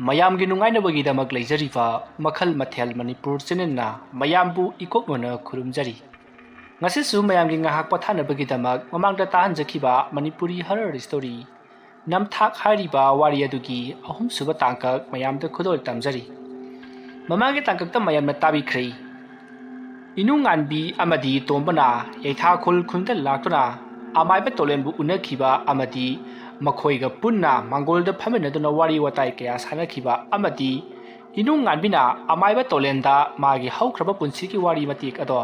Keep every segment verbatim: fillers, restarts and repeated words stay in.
ꯃꯌꯥꯝꯒꯤ ꯅꯨꯡꯉꯥꯏꯅꯕꯒꯤꯗꯃꯛ ꯂꯩꯖꯔꯤꯕ ꯃꯈꯜ ꯃꯊꯦꯜ ꯃꯅꯤꯄꯨꯔ ꯆꯦꯅꯦꯜꯅ ꯃꯌꯥꯝꯕꯨ ꯏꯀꯣꯛ ꯅꯣꯟꯅ ꯈꯨꯔꯨꯝꯖꯔꯤ꯫ ꯉꯁꯤꯁꯨ ꯃꯌꯥꯝꯒꯤ ꯉꯥꯏꯍꯥꯛ ꯄꯣꯊꯥꯅꯕꯒꯤꯗꯃꯛ ꯃꯃꯥꯡꯗ ꯇꯥꯍꯟꯖꯈꯤꯕ ꯃꯅꯤꯄꯨꯔꯤ ꯍꯔꯔ ꯁ꯭ꯇꯣꯔꯤ ꯅꯝꯊꯥꯛ ꯍꯥꯏꯔꯤꯕ ꯋꯥꯔꯤ ꯑꯗꯨꯒꯤ ꯑꯍꯨꯝꯁꯨꯕ ꯇꯥꯡꯀꯛ ꯃꯌꯥꯝꯗ ꯈꯨꯗꯣꯜ ꯇꯝꯖꯔꯤ꯫ ꯃꯃꯥꯡꯒꯤ ꯇꯥꯡꯀꯛꯇ ꯃꯌꯥꯝꯅ ꯇꯥꯕꯤꯈ꯭ꯔꯦ꯫ ꯏꯅꯨꯡꯉꯥꯟꯕꯤ ꯑꯃꯗꯤ ꯇꯣꯝꯕꯅ ꯌꯩꯊꯥꯈꯨꯜ ꯈꯨꯟꯗ ꯂꯥꯛꯇꯨꯅ ꯑꯃꯥꯏꯕ ꯇꯣꯂꯦꯟꯕꯨ ꯎꯅꯈꯤꯕ ꯑꯃꯗꯤ ꯃꯈꯣꯏꯒ ꯄꯨꯟꯅ ꯃꯥꯡꯒꯣꯜꯗ ꯐꯝꯃꯤꯟꯅꯗꯨꯅ ꯋꯥꯔꯤ ꯋꯥꯇꯥꯏ ꯀꯌꯥ ꯁꯥꯟꯅꯈꯤꯕ ꯑꯃꯗꯤ ꯏꯅꯨꯡꯉꯥꯟꯕꯤꯅ ꯑꯃꯥꯏꯕ ꯇꯣꯂꯦꯟꯗ ꯃꯥꯒꯤ ꯍꯧꯈ꯭ꯔꯕ ꯄꯨꯟꯁꯤꯒꯤ ꯋꯥꯔꯤ ꯃꯇꯦꯛ ꯑꯗꯣ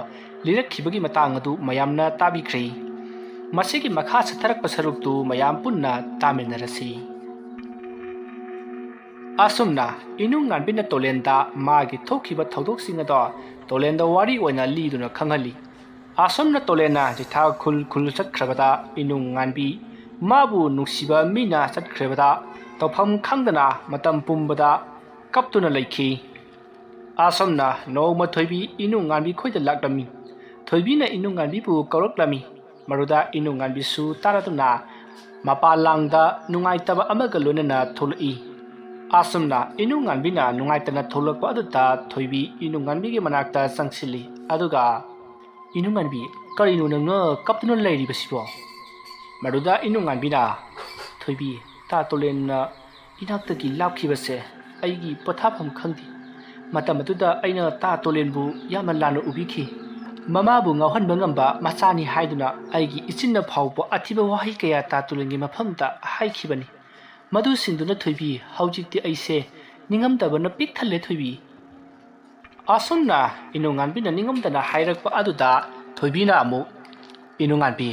ꯂꯤꯔꯛꯈꯤꯕꯒꯤ ꯃꯇꯥꯡ ꯑꯗꯨ ꯃꯌꯥꯝꯅ ꯇꯥꯕꯤꯈ꯭ꯔꯦ꯫ ꯃꯁꯤꯒꯤ ꯃꯈꯥ ꯆꯠꯊꯔꯛꯄ ꯁꯔꯨꯛꯇꯨ ꯃꯌꯥꯝ ꯄꯨꯟꯅ ꯇꯥꯃꯤꯟꯅꯔꯁꯤ꯫ ꯑꯁꯨꯝꯅ ꯏꯅꯨꯡꯉꯥꯟꯕꯤꯅ ꯇꯣꯂꯦꯟꯗ ꯃꯥꯒꯤ ꯊꯣꯛꯈꯤꯕ ꯊꯧꯗꯣꯛꯁꯤꯡ ꯑꯗꯣ ꯇꯣꯂꯦꯟꯗ ꯋꯥꯔꯤ ꯑꯣꯏꯅ ꯂꯤꯗꯨꯅ ꯈꯪꯍꯜꯂꯤ꯫ ꯑꯁꯨꯝꯅ ꯇꯣꯂꯦꯟꯅ ꯌꯩꯊꯥꯈꯨꯜ ꯈꯨꯜ ꯆꯠꯈ꯭ꯔꯕꯗ ꯏꯅꯨꯡꯉꯥꯟꯕꯤ ꯃꯥꯕꯨ ꯅꯨꯡꯁꯤꯕ ꯃꯤꯅ ꯆꯠꯈ꯭ꯔꯕꯗ ꯇꯧꯐꯝ ꯈꯪꯗꯅ ꯃꯇꯝ ꯄꯨꯝꯕꯗ ꯀꯞꯇꯨꯅ ꯂꯩꯈꯤ꯫ ꯑꯁꯨꯝꯅ ꯅꯣꯡꯃ ꯊꯣꯏꯕꯤ ꯏꯅꯨꯡꯉꯥꯟꯕꯤ ꯈꯣꯏꯗ ꯂꯥꯛꯂꯝꯃꯤ꯫ ꯊꯣꯏꯕꯤꯅ ꯏꯅꯨꯡꯉꯥꯟꯕꯤꯕꯨ ꯀꯧꯔꯛꯂꯝꯃꯤ꯫ ꯃꯗꯨꯗ ꯏꯅꯨꯡꯉꯥꯟꯕꯤꯁꯨ ꯇꯥꯔꯗꯨꯅ ꯃꯄꯥꯟ ꯂꯥꯡꯗ ꯅꯨꯡꯉꯥꯏꯇꯕ ꯑꯃꯒ ꯂꯣꯏꯅꯅ ꯊꯣꯛꯂꯛꯏ꯫ ꯑꯁꯨꯝꯅ ꯏꯅꯨꯡꯉꯥꯟꯕꯤꯅ ꯅꯨꯡꯉꯥꯏꯇꯅ ꯊꯣꯛꯂꯛꯄ ꯑꯗꯨꯗ ꯊꯣꯏꯕꯤ ꯏꯅꯨꯡꯉꯥꯟꯕꯤꯒꯤ ꯃꯅꯥꯛꯇ ꯆꯪꯁꯤꯜꯂꯤ꯫ ꯑꯗꯨꯒ, "ꯏꯅꯨꯡꯉꯥꯟꯕꯤ, ꯀꯔꯤꯅꯣ ꯅꯪꯅ ꯀꯞꯇꯨꯅ ꯂꯩꯔꯤꯕꯁꯤꯕꯣ?" ꯃꯗꯨꯗ ꯏꯅꯨꯡꯉꯥꯟꯕꯤꯅ, "ꯊꯣꯏꯕꯤ, ꯇꯥ ꯇꯣꯂꯦꯟꯅ ꯏꯅꯥꯛꯇꯒꯤ ꯂꯥꯞꯈꯤꯕꯁꯦ ꯑꯩꯒꯤ ꯄꯣꯊꯥꯐꯝ ꯈꯪꯗꯦ꯫ ꯃꯇꯝ ꯑꯗꯨꯗ ꯑꯩꯅ ꯇꯥ ꯇꯣꯂꯦꯟꯕꯨ ꯌꯥꯝꯅ ꯂꯥꯟꯅ ꯎꯕꯤꯈꯤ꯫ ꯃꯃꯥꯕꯨ ꯉꯥꯎꯍꯟꯕ ꯉꯝꯕ ꯃꯆꯥꯅꯤ ꯍꯥꯏꯗꯨꯅ ꯑꯩꯒꯤ ꯏꯆꯤꯟꯅ ꯐꯥꯎꯕ ꯑꯊꯤꯕ ꯋꯥꯍꯩ ꯀꯌꯥ ꯇꯥ ꯇꯣꯂꯦꯟꯒꯤ ꯃꯐꯝꯗ ꯍꯥꯏꯈꯤꯕꯅꯤ꯫ ꯃꯗꯨꯁꯤꯡꯗꯨꯅ ꯊꯣꯏꯕꯤ, ꯍꯧꯖꯤꯛꯇꯤ ꯑꯩꯁꯦ ꯅꯤꯡꯉꯝꯗꯕꯅ ꯄꯤꯛ ꯊꯜꯂꯦ ꯊꯣꯏꯕꯤ꯫" ꯑꯁꯨꯝꯅ ꯏꯅꯨꯡꯉꯥꯟꯕꯤꯅ ꯅꯤꯡꯉꯝꯗꯅ ꯍꯥꯏꯔꯛꯄ ꯑꯗꯨꯗ ꯊꯣꯏꯕꯤꯅ ꯑꯃꯨꯛ, "ꯏꯅꯨꯡꯉꯥꯟꯕꯤ,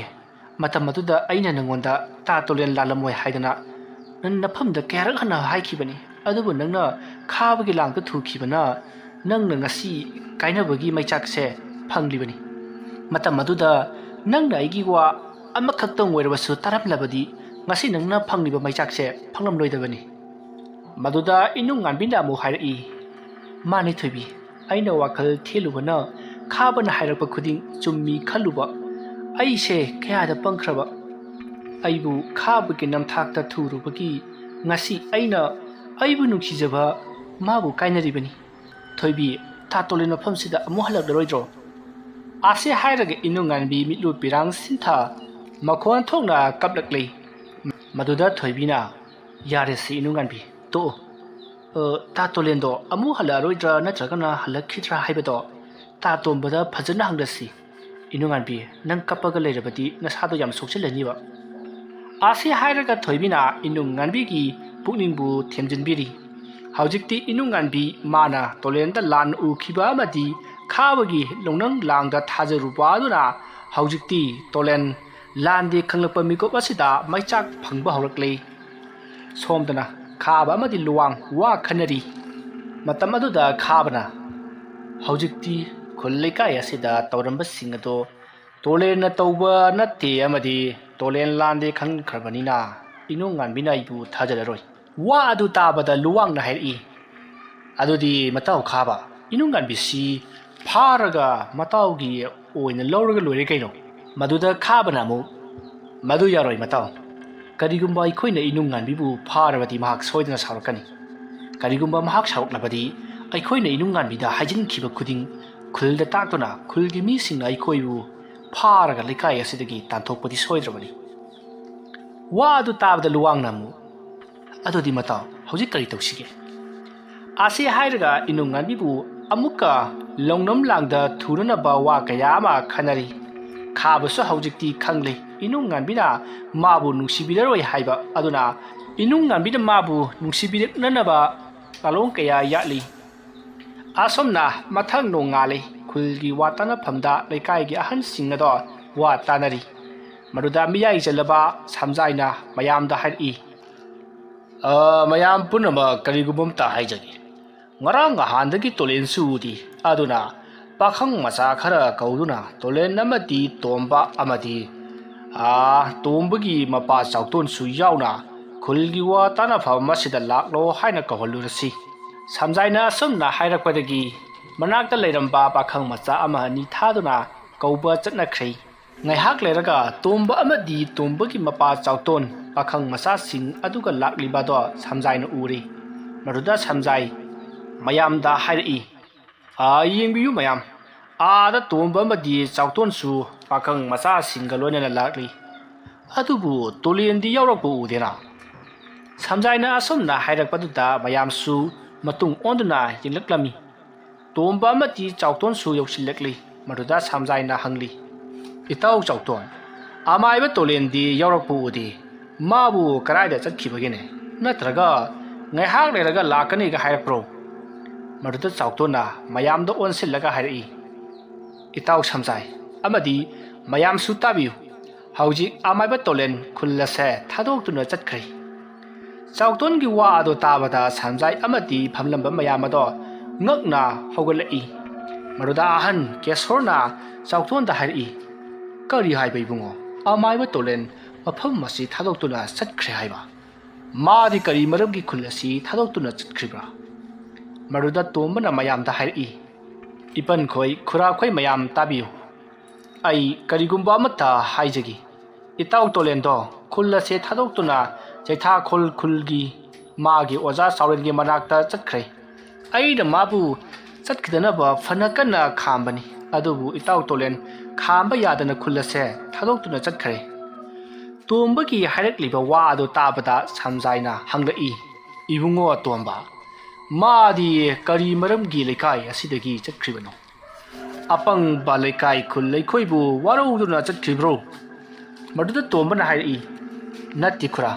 ꯃꯇꯝ ꯑꯗꯨꯗ ꯑꯩꯅ ꯅꯉꯣꯟꯗ ꯇꯥ ꯇꯣꯂꯦꯟ ꯂꯥꯜꯂꯝꯃꯣꯏ ꯍꯥꯏꯗꯅ ꯅꯪ ꯅꯐꯝꯗ ꯀꯌꯥꯔꯛ ꯍꯟꯅ ꯍꯥꯏꯈꯤꯕꯅꯤ꯫ ꯑꯗꯨꯕꯨ ꯅꯪꯅ ꯈꯥꯕꯒꯤ ꯂꯥꯡꯗ ꯊꯨꯈꯤꯕꯅ ꯅꯪꯅ ꯉꯁꯤ ꯀꯥꯏꯅꯕꯒꯤ ꯃꯩꯆꯥꯛꯁꯦ ꯐꯪꯂꯤꯕꯅꯤ꯫ ꯃꯇꯝ ꯑꯗꯨꯗ ꯅꯪꯅ ꯑꯩꯒꯤ ꯋꯥ ꯑꯃꯈꯛꯇꯪ ꯑꯣꯏꯔꯕꯁꯨ ꯇꯥꯔꯝꯂꯕꯗꯤ ꯉꯁꯤ ꯅꯪꯅ ꯐꯪꯂꯤꯕ ꯃꯩꯆꯥꯛꯁꯦ ꯐꯪꯂꯝꯂꯣꯏꯗꯕꯅꯤ꯫" ꯃꯗꯨꯗ ꯏꯅꯨꯡꯉꯥꯟꯕꯤꯅ ꯑꯃꯨꯛ ꯍꯥꯏꯔꯛꯏ, "ꯃꯥꯅꯤ ꯊꯣꯏꯕꯤ, ꯑꯩꯅ ꯋꯥꯈꯜ ꯊꯦꯜꯂꯨꯕꯅ ꯈꯥꯕꯅ ꯍꯥꯏꯔꯛꯄ ꯈꯨꯗꯤꯡ ꯆꯨꯝꯃꯤ ꯈꯜꯂꯨꯕ ꯑꯩꯁꯦ ꯀꯌꯥꯗ ꯄꯪꯈ꯭ꯔꯕ꯫ ꯑꯩꯕꯨ ꯈꯥꯕꯒꯤ ꯅꯝꯊꯥꯛꯇ ꯊꯨꯔꯨꯕꯒꯤ ꯉꯁꯤ ꯑꯩꯅ ꯑꯩꯕꯨ ꯅꯨꯡꯁꯤꯖꯕ ꯃꯥꯕꯨ ꯀꯥꯏꯅꯔꯤꯕꯅꯤ꯫ ꯊꯣꯏꯕꯤ, ꯇꯥ ꯇꯣꯂꯦꯟ ꯃꯐꯝꯁꯤꯗ ꯑꯃꯨꯛ ꯍꯜꯂꯛꯂꯔꯣꯏꯗ꯭ꯔꯣ? ꯑꯥꯁꯦ ꯍꯥꯏꯔꯒ ꯏꯅꯨꯡꯉꯥꯟꯕꯤ ꯃꯤꯠꯂꯨ ꯄꯤꯔꯥꯡ ꯁꯤꯟꯊ ꯃꯈꯣꯟ ꯊꯣꯛꯅ ꯀꯞꯂꯛꯂꯤ꯫ ꯃꯗꯨꯗ ꯊꯣꯏꯕꯤꯅ, "ꯌꯥꯔꯦꯁꯦ ꯏꯅꯨꯡꯉꯥꯟꯕꯤ, ꯇꯣꯛꯑꯣ꯫ ꯑ, ꯇꯥ ꯇꯣꯂꯦꯟꯗꯣ ꯑꯃꯨꯛ ꯍꯜꯂꯛꯑꯔꯣꯏꯗ꯭ꯔꯥ ꯅꯠꯇ꯭ꯔꯒꯅ ꯍꯜꯂꯛꯈꯤꯗ꯭ꯔꯥ ꯍꯥꯏꯕꯗꯣ ꯇꯥ ꯇꯣꯝꯕꯗ ꯐꯖꯅ ꯍꯪꯂꯁꯤ꯫ ꯏꯅꯨꯡꯉꯥꯟꯕꯤ, ꯅꯪ ꯀꯞꯄꯒ ꯂꯩꯔꯕꯗꯤ ꯅꯁꯥꯗꯣ ꯌꯥꯝ ꯁꯣꯛꯆꯤꯜꯂꯅꯤꯕ"꯫ ꯑꯥꯁꯦ ꯍꯥꯏꯔꯒ ꯊꯣꯏꯕꯤꯅ ꯏꯅꯨꯡꯉꯥꯟꯕꯤꯒꯤ ꯄꯨꯛꯅꯤꯡꯕꯨ ꯊꯦꯝꯖꯤꯟꯕꯤꯔꯤ꯫ ꯍꯧꯖꯤꯛꯇꯤ ꯏꯅꯨꯡꯉꯥꯟꯕꯤ ꯃꯥꯅ ꯇꯣꯂꯦꯟꯗ ꯂꯥꯟ ꯎꯈꯤꯕ ꯑꯃꯗꯤ ꯈꯥꯕꯒꯤ ꯂꯧꯅꯪ ꯂꯥꯡꯗ ꯊꯥꯖꯔꯨꯕ ꯑꯗꯨꯅ ꯍꯧꯖꯤꯛꯇꯤ ꯇꯣꯂꯦꯟ ꯂꯥꯟꯗꯦ ꯈꯪꯂꯛꯄ ꯃꯤꯀꯨꯞ ꯑꯁꯤꯗ ꯃꯩꯆꯥꯛ ꯐꯪꯕ ꯍꯧꯔꯛꯂꯦ꯫ ꯁꯣꯝꯗꯅ ꯈꯥꯕ ꯑꯃꯗꯤ ꯂꯨꯋꯥꯡ ꯋꯥ ꯈꯟꯅꯔꯤ꯫ ꯃꯇꯝ ꯑꯗꯨꯗ ꯈꯥꯕꯅ, "ꯍꯧꯖꯤꯛꯇꯤ ꯈꯨꯜ ꯂꯩꯀꯥꯏ ꯑꯁꯤꯗ ꯇꯧꯔꯝꯕꯁꯤꯡ ꯑꯗꯣ ꯇꯣꯂꯦꯟꯅ ꯇꯧꯕ ꯅꯠꯇꯦ ꯑꯃꯗꯤ ꯇꯣꯂꯦꯟ ꯂꯥꯟꯗꯦ ꯈꯟꯈ꯭ꯔꯕꯅꯤꯅ ꯏꯅꯨꯡꯉꯥꯟꯕꯤꯅ ꯑꯩꯕꯨ ꯊꯥꯖꯔꯔꯣꯏ"꯫ ꯋꯥ ꯑꯗꯨ ꯇꯥꯕꯗ ꯂꯨꯋꯥꯡꯅ ꯍꯥꯏꯔꯛꯏ, "ꯑꯗꯨꯗꯤ ꯃꯇꯥꯎ ꯈꯥꯕ, ꯏꯅꯨꯡꯉꯥꯟꯕꯤꯁꯤ ꯐꯥꯔꯒ ꯃꯇꯥꯎꯒꯤ ꯑꯣꯏꯅ ꯂꯧꯔꯒ ꯂꯣꯏꯔꯦ ꯀꯩꯅꯣ"꯫ ꯃꯗꯨꯗ ꯈꯥꯕꯅ ꯑꯃꯨꯛ, "ꯃꯗꯨ ꯌꯥꯔꯣꯏ ꯃꯇꯥꯎ꯫ ꯀꯔꯤꯒꯨꯝꯕ ꯑꯩꯈꯣꯏꯅ ꯏꯅꯨꯡꯉꯥꯟꯕꯤꯕꯨ ꯐꯥꯔꯕꯗꯤ ꯃꯍꯥꯛ ꯁꯣꯏꯗꯅ ꯁꯥꯎꯔꯛꯀꯅꯤ꯫ ꯀꯔꯤꯒꯨꯝꯕ ꯃꯍꯥꯛ ꯁꯥꯎꯔꯛꯂꯕꯗꯤ ꯑꯩꯈꯣꯏꯅ ꯏꯅꯨꯡꯉꯥꯟꯕꯤꯗ ꯍꯥꯏꯖꯤꯟꯈꯤꯕ ꯈꯨꯗꯤꯡ ꯈꯨꯜꯗ ꯇꯥꯛꯇꯨꯅ ꯈꯨꯜꯒꯤ ꯃꯤꯁꯤꯡꯅ ꯑꯩꯈꯣꯏꯕꯨ ꯐꯥꯔꯒ ꯂꯩꯀꯥꯏ ꯑꯁꯤꯗꯒꯤ ꯇꯥꯟꯊꯣꯛꯄꯗꯤ ꯁꯣꯏꯗ꯭ꯔꯕꯅꯤ"꯫ ꯋꯥ ꯑꯗꯨ ꯇꯥꯕꯗ ꯂꯨꯋꯥꯡꯅ ꯑꯃꯨꯛ, "ꯑꯗꯨꯗꯤ ꯃꯇꯥꯎ, ꯍꯧꯖꯤꯛ ꯀꯔꯤ ꯇꯧꯁꯤꯒꯦ?" ꯑꯁꯤ ꯍꯥꯏꯔꯒ ꯏꯅꯨꯡꯉꯥꯟꯕꯤꯕꯨ ꯑꯃꯨꯛꯀ ꯂꯧꯅꯝ ꯂꯥꯡꯗ ꯊꯨꯅꯅꯕ ꯋꯥ ꯀꯌꯥ ꯑꯃ ꯈꯟꯅꯔꯤ꯫ ꯈꯥꯕꯁꯨ ꯍꯧꯖꯤꯛꯇꯤ ꯈꯪꯂꯦ ꯏꯅꯨꯡꯉꯥꯟꯕꯤꯅ ꯃꯥꯕꯨ ꯅꯨꯡꯁꯤꯕꯤꯔꯔꯣꯏ ꯍꯥꯏꯕ꯫ ꯑꯗꯨꯅ ꯏꯅꯨꯡꯉꯥꯟꯕꯤꯅ ꯃꯥꯕꯨ ꯅꯨꯡꯁꯤꯕꯤꯔꯛꯅꯅꯕ ꯂꯥꯂꯣꯡ ꯀꯌꯥ ꯌꯥꯠꯂꯤ꯫ ꯑꯁꯨꯝꯅ ꯃꯊꯪ ꯅꯣꯡꯉꯥꯜꯂꯤ꯫ ꯈꯨꯜꯒꯤ ꯋꯥ ꯇꯥꯅꯐꯝꯗ ꯂꯩꯀꯥꯏꯒꯤ ꯑꯍꯟꯁꯤꯡ ꯑꯗꯣ ꯋꯥ ꯇꯥꯅꯔꯤ꯫ ꯃꯗꯨꯗ ꯃꯤꯌꯥꯏ ꯆꯜꯂꯕ ꯁꯝꯖꯥꯏꯅ ꯃꯌꯥꯝꯗ ꯍꯥꯏꯔꯛꯏ, "ꯑ, ꯃꯌꯥꯝ ꯄꯨꯝꯅꯃꯛ ꯀꯔꯤꯒꯨꯝꯕ ꯑꯝꯇ ꯍꯥꯏꯖꯒꯦ꯫ ꯉꯔꯥꯡ ꯅꯍꯥꯟꯗꯒꯤ ꯇꯣꯂꯦꯟꯁꯨ ꯎꯗꯦ꯫ ꯑꯗꯨꯅ ꯄꯥꯈꯪ ꯃꯆꯥ ꯈꯔ ꯀꯧꯗꯨꯅ ꯇꯣꯂꯦꯟ ꯑꯃꯗꯤ ꯇꯣꯝꯕ ꯑꯃꯗꯤ, ꯑ, ꯇꯣꯝꯕꯒꯤ ꯃꯄꯥ ꯆꯥꯎꯇꯣꯟꯁꯨ ꯌꯥꯎꯅ ꯈꯨꯜꯒꯤ ꯋꯥ ꯇꯥꯅꯐꯝ ꯑꯁꯤꯗ ꯂꯥꯛꯂꯣ ꯍꯥꯏꯅ ꯀꯧꯍꯜꯂꯨꯔꯁꯤ"꯫ ꯁꯝꯖꯥꯏꯅ ꯑꯁꯨꯝꯅ ꯍꯥꯏꯔꯛꯄꯗꯒꯤ ꯃꯅꯥꯛꯇ ꯂꯩꯔꯝꯕ ꯄꯥꯈꯪ ꯃꯆꯥ ꯑꯃ ꯑꯅꯤ ꯊꯥꯗꯨꯅ ꯀꯧꯕ ꯆꯠꯅꯈ꯭ꯔꯦ꯫ ꯉꯥꯏꯍꯥꯛ ꯂꯩꯔꯒ ꯇꯣꯝꯕ ꯑꯃꯗꯤ ꯇꯣꯝꯕꯒꯤ ꯃꯄꯥ ꯆꯥꯎꯇꯣꯟ ꯄꯥꯈꯪ ꯃꯆꯥꯁꯤꯡ ꯑꯗꯨꯒ ꯂꯥꯛꯂꯤꯕꯗꯣ ꯁꯝꯖꯥꯏꯅ ꯎꯔꯦ꯫ ꯃꯗꯨꯗ ꯁꯝꯖꯥꯏ ꯃꯌꯥꯝꯗ ꯍꯥꯏꯔꯛꯏ, "ꯑꯥ, ꯌꯦꯡꯕꯤꯌꯨ ꯃꯌꯥꯝ, ꯑꯥꯗ ꯇꯣꯝꯕ ꯑꯃꯗꯤ ꯆꯥꯎꯇꯣꯟꯁꯨ ꯄꯥꯈꯪ ꯃꯆꯥꯁꯤꯡꯒ ꯂꯣꯏꯅꯅ ꯂꯥꯛꯂꯤ꯫ ꯑꯗꯨꯕꯨ ꯇꯣꯂꯦꯟꯗꯤ ꯌꯥꯎꯔꯛꯄ ꯎꯗꯦꯅ?" ꯁꯝꯖꯥꯏꯅ ꯑꯁꯨꯝꯅ ꯍꯥꯏꯔꯛꯄꯗꯨꯗ ꯃꯌꯥꯝꯁꯨ ꯃꯇꯨꯡ ꯑꯣꯟꯗꯨꯅ ꯌꯦꯡꯂꯛꯂꯝꯃꯤ꯫ ꯇꯣꯝꯕ ꯑꯃꯗꯤ ꯆꯥꯎꯇꯣꯟꯁꯨ ꯌꯧꯁꯤꯜꯂꯛꯂꯤ꯫ ꯃꯗꯨꯗ ꯁꯝꯖꯥꯏꯅ ꯍꯪꯂꯤ, "ꯏꯇꯥꯎ ꯆꯥꯎꯇꯣꯟ, ꯑꯃꯥꯏꯕ ꯇꯣꯂꯦꯟꯗꯤ ꯌꯥꯎꯔꯛꯄ ꯎꯗꯦ꯫ ꯃꯥꯕꯨ ꯀꯗꯥꯏꯗ ꯆꯠꯈꯤꯕꯒꯦꯅꯦ? ꯅꯠꯇ꯭ꯔꯒ ꯉꯥꯏꯍꯥꯛ ꯂꯩꯔꯒ ꯂꯥꯛꯀꯅꯤꯒ ꯍꯥꯏꯔꯛꯄ꯭ꯔꯣ?" ꯃꯗꯨꯗ ꯆꯥꯎꯇꯣꯟꯅ ꯃꯌꯥꯝꯗ ꯑꯣꯟꯁꯤꯜꯂꯒ ꯍꯥꯏꯔꯛꯏ, "ꯏꯇꯥꯎ ꯁꯝꯖꯥꯏ ꯑꯃꯗꯤ ꯃꯌꯥꯝꯁꯨ ꯇꯥꯕꯤꯌꯨ꯫ ꯍꯧꯖꯤꯛ ꯑꯃꯥꯏꯕ ꯇꯣꯂꯦꯟ ꯈꯨꯜ ꯑꯁꯦ ꯊꯥꯗꯣꯛꯇꯨꯅ ꯆꯠꯈ꯭ꯔꯦ꯫" ꯆꯥꯎꯇꯣꯟꯒꯤ ꯋꯥ ꯑꯗꯨ ꯇꯥꯕꯗ ꯁꯝꯖꯥꯏ ꯑꯃꯗꯤ ꯐꯝꯂꯝꯕ ꯃꯌꯥꯝ ꯑꯗꯣ ꯉꯛꯅ ꯍꯧꯒꯠꯂꯛꯏ꯫ ꯃꯗꯨꯗ ꯑꯍꯟ ꯀꯦꯁꯣꯔꯅ ꯆꯥꯎꯇꯣꯟꯗ ꯍꯥꯏꯔꯛꯏ, "ꯀꯔꯤ ꯍꯥꯏꯕ ꯏꯕꯨꯡꯉꯣ? ꯑꯃꯥꯏꯕ ꯇꯣꯂꯦꯟ ꯃꯐꯝ ꯑꯁꯤ ꯊꯥꯗꯣꯛꯇꯨꯅ ꯆꯠꯈ꯭ꯔꯦ ꯍꯥꯏꯕ? ꯃꯥꯗꯤ ꯀꯔꯤ ꯃꯔꯝꯒꯤ ꯈꯨꯜ ꯑꯁꯤ ꯊꯥꯗꯣꯛꯇꯨꯅ ꯆꯠꯈ꯭ꯔꯤꯕ꯭ꯔꯥ?" ꯃꯗꯨꯗ ꯇꯣꯝꯕꯅ ꯃꯌꯥꯝꯗ ꯍꯥꯏꯔꯛꯏ, "ꯏꯄꯟꯈꯣꯏ, ꯈꯨꯔꯥꯈꯣꯏ ꯃꯌꯥꯝ ꯇꯥꯕꯤꯌꯨ꯫ ꯑꯩ ꯀꯔꯤꯒꯨꯝꯕ ꯑꯃꯠꯇ ꯍꯥꯏꯖꯒꯦ꯫ ꯏꯇꯥꯎ ꯇꯣꯂꯦꯟꯗꯣ ꯈꯨꯜ ꯑꯁꯦ ꯊꯥꯗꯣꯛꯇꯨꯅ ꯆꯩꯊꯥꯈꯣꯜ ꯈꯨꯜꯒꯤ ꯃꯥꯒꯤ ꯑꯣꯖꯥ ꯆꯥꯎꯔꯦꯟꯒꯤ ꯃꯅꯥꯛꯇ ꯆꯠꯈ꯭ꯔꯦ꯫ ꯑꯩꯅ ꯃꯥꯕꯨ ꯆꯠꯈꯤꯗꯅꯕ ꯐꯅ ꯀꯟꯅ ꯈꯥꯝꯕꯅꯤ, ꯑꯗꯨꯕꯨ ꯏꯇꯥꯎ ꯇꯣꯂꯦꯟ ꯈꯥꯝꯕ ꯌꯥꯗꯅ ꯈꯨꯜ ꯑꯁꯦ ꯊꯥꯗꯣꯛꯇꯨꯅ ꯆꯠꯈ꯭ꯔꯦ꯫" ꯇꯣꯝꯕꯒꯤ ꯍꯥꯏꯔꯛꯂꯤꯕ ꯋꯥ ꯑꯗꯨ ꯇꯥꯕꯗ ꯁꯝꯖꯥꯏꯅ ꯍꯪꯂꯛꯏ, "ꯏꯕꯨꯡꯉꯣ ꯇꯣꯝꯕ, ꯃꯥꯗꯤ ꯀꯔꯤ ꯃꯔꯝꯒꯤ ꯂꯩꯀꯥꯏ ꯑꯁꯤꯗꯒꯤ ꯆꯠꯈ꯭ꯔꯤꯕꯅꯣ? ꯑꯄꯪꯕ ꯂꯩꯀꯥꯏ ꯈꯨꯜ ꯑꯩꯈꯣꯏꯕꯨ ꯋꯥꯔꯧꯗꯨꯅ ꯆꯠꯈ꯭ꯔꯤꯕ꯭ꯔꯣ?" ꯃꯗꯨꯗ ꯇꯣꯝꯕꯅ ꯍꯥꯏꯔꯛꯏ, "ꯅꯠꯇꯦ ꯈꯨꯔꯥ,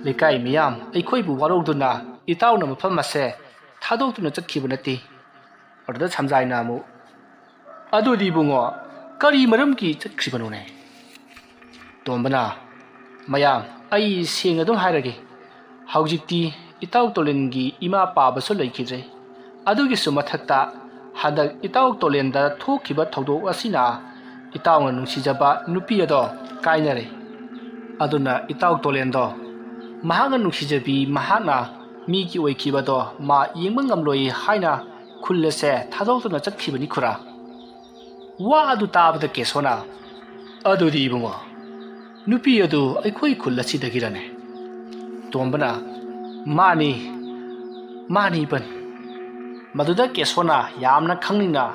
ꯂꯩꯀꯥꯏ ꯃꯤꯌꯥꯝ ꯑꯩꯈꯣꯏꯕꯨ ꯋꯥꯔꯧꯗꯨꯅ ꯏꯇꯥꯎꯅ ꯃꯐꯝ ꯑꯁꯦ ꯊꯥꯗꯣꯛꯇꯨꯅ ꯆꯠꯈꯤꯕ ꯅꯠꯇꯦ꯫" ꯃꯗꯨꯗ ꯁꯝꯖꯥꯏꯅ ꯑꯃꯨꯛ, "ꯑꯗꯨꯗꯤ ꯏꯕꯨꯡꯉꯣ, ꯀꯔꯤ ꯃꯔꯝꯒꯤ ꯆꯠꯈ꯭ꯔꯤꯕꯅꯣꯅꯦ?" ꯇꯣꯝꯕꯅ, "ꯃꯌꯥꯝ, ꯑꯩ ꯁꯦꯡꯅ ꯑꯗꯨꯝ ꯍꯥꯏꯔꯒꯦ, ꯍꯧꯖꯤꯛꯇꯤ ꯏꯇꯥꯎ ꯇꯣꯂꯦꯟꯒꯤ ꯏꯃꯥ ꯄꯥꯕꯁꯨ ꯂꯩꯈꯤꯗ꯭ꯔꯦ꯫ ꯑꯗꯨꯒꯤꯁꯨ ꯃꯊꯛꯇ ꯍꯟꯗꯛ ꯏꯇꯥꯎ ꯇꯣꯂꯦꯟꯗ ꯊꯣꯛꯈꯤꯕ ꯊꯧꯗꯣꯛ ꯑꯁꯤꯅ ꯏꯇꯥꯎꯅ ꯅꯨꯡꯁꯤꯖꯕ ꯅꯨꯄꯤ ꯑꯗꯣ ꯀꯥꯏꯅꯔꯦ꯫ ꯑꯗꯨꯅ ꯏꯇꯥꯎ ꯇꯣꯂꯦꯟꯗꯣ, ꯃꯍꯥꯛꯅ ꯅꯨꯡꯁꯤꯖꯕꯤ ꯃꯍꯥꯛꯅ ꯃꯤꯒꯤ ꯑꯣꯏꯈꯤꯕꯗꯣ ꯃꯥ ꯌꯦꯡꯕ ꯉꯝꯂꯣꯏ ꯍꯥꯏꯅ ꯈꯨꯜ ꯑꯁꯦ ꯊꯥꯗꯣꯛꯇꯨꯅ ꯆꯠꯈꯤꯕꯅꯤ ꯈꯨꯔꯥ꯫" ꯋꯥ ꯑꯗꯨ ꯇꯥꯕꯗ ꯀꯦꯁꯣꯅ, "ꯑꯗꯨꯗꯤ ꯏꯕꯨꯡꯉꯣ, ꯅꯨꯄꯤ ꯑꯗꯨ ꯑꯩꯈꯣꯏ ꯈꯨꯜ ꯑꯁꯤꯗꯒꯤꯔꯅꯦ?" ꯇꯣꯝꯕꯅ, "ꯃꯥꯅꯤ, "ꯃꯥꯅꯤ, ꯏꯄꯟ꯫" ꯃꯗꯨꯗ ꯀꯦꯁꯣꯅ ꯌꯥꯝꯅ ꯈꯪꯅꯤꯡꯅ,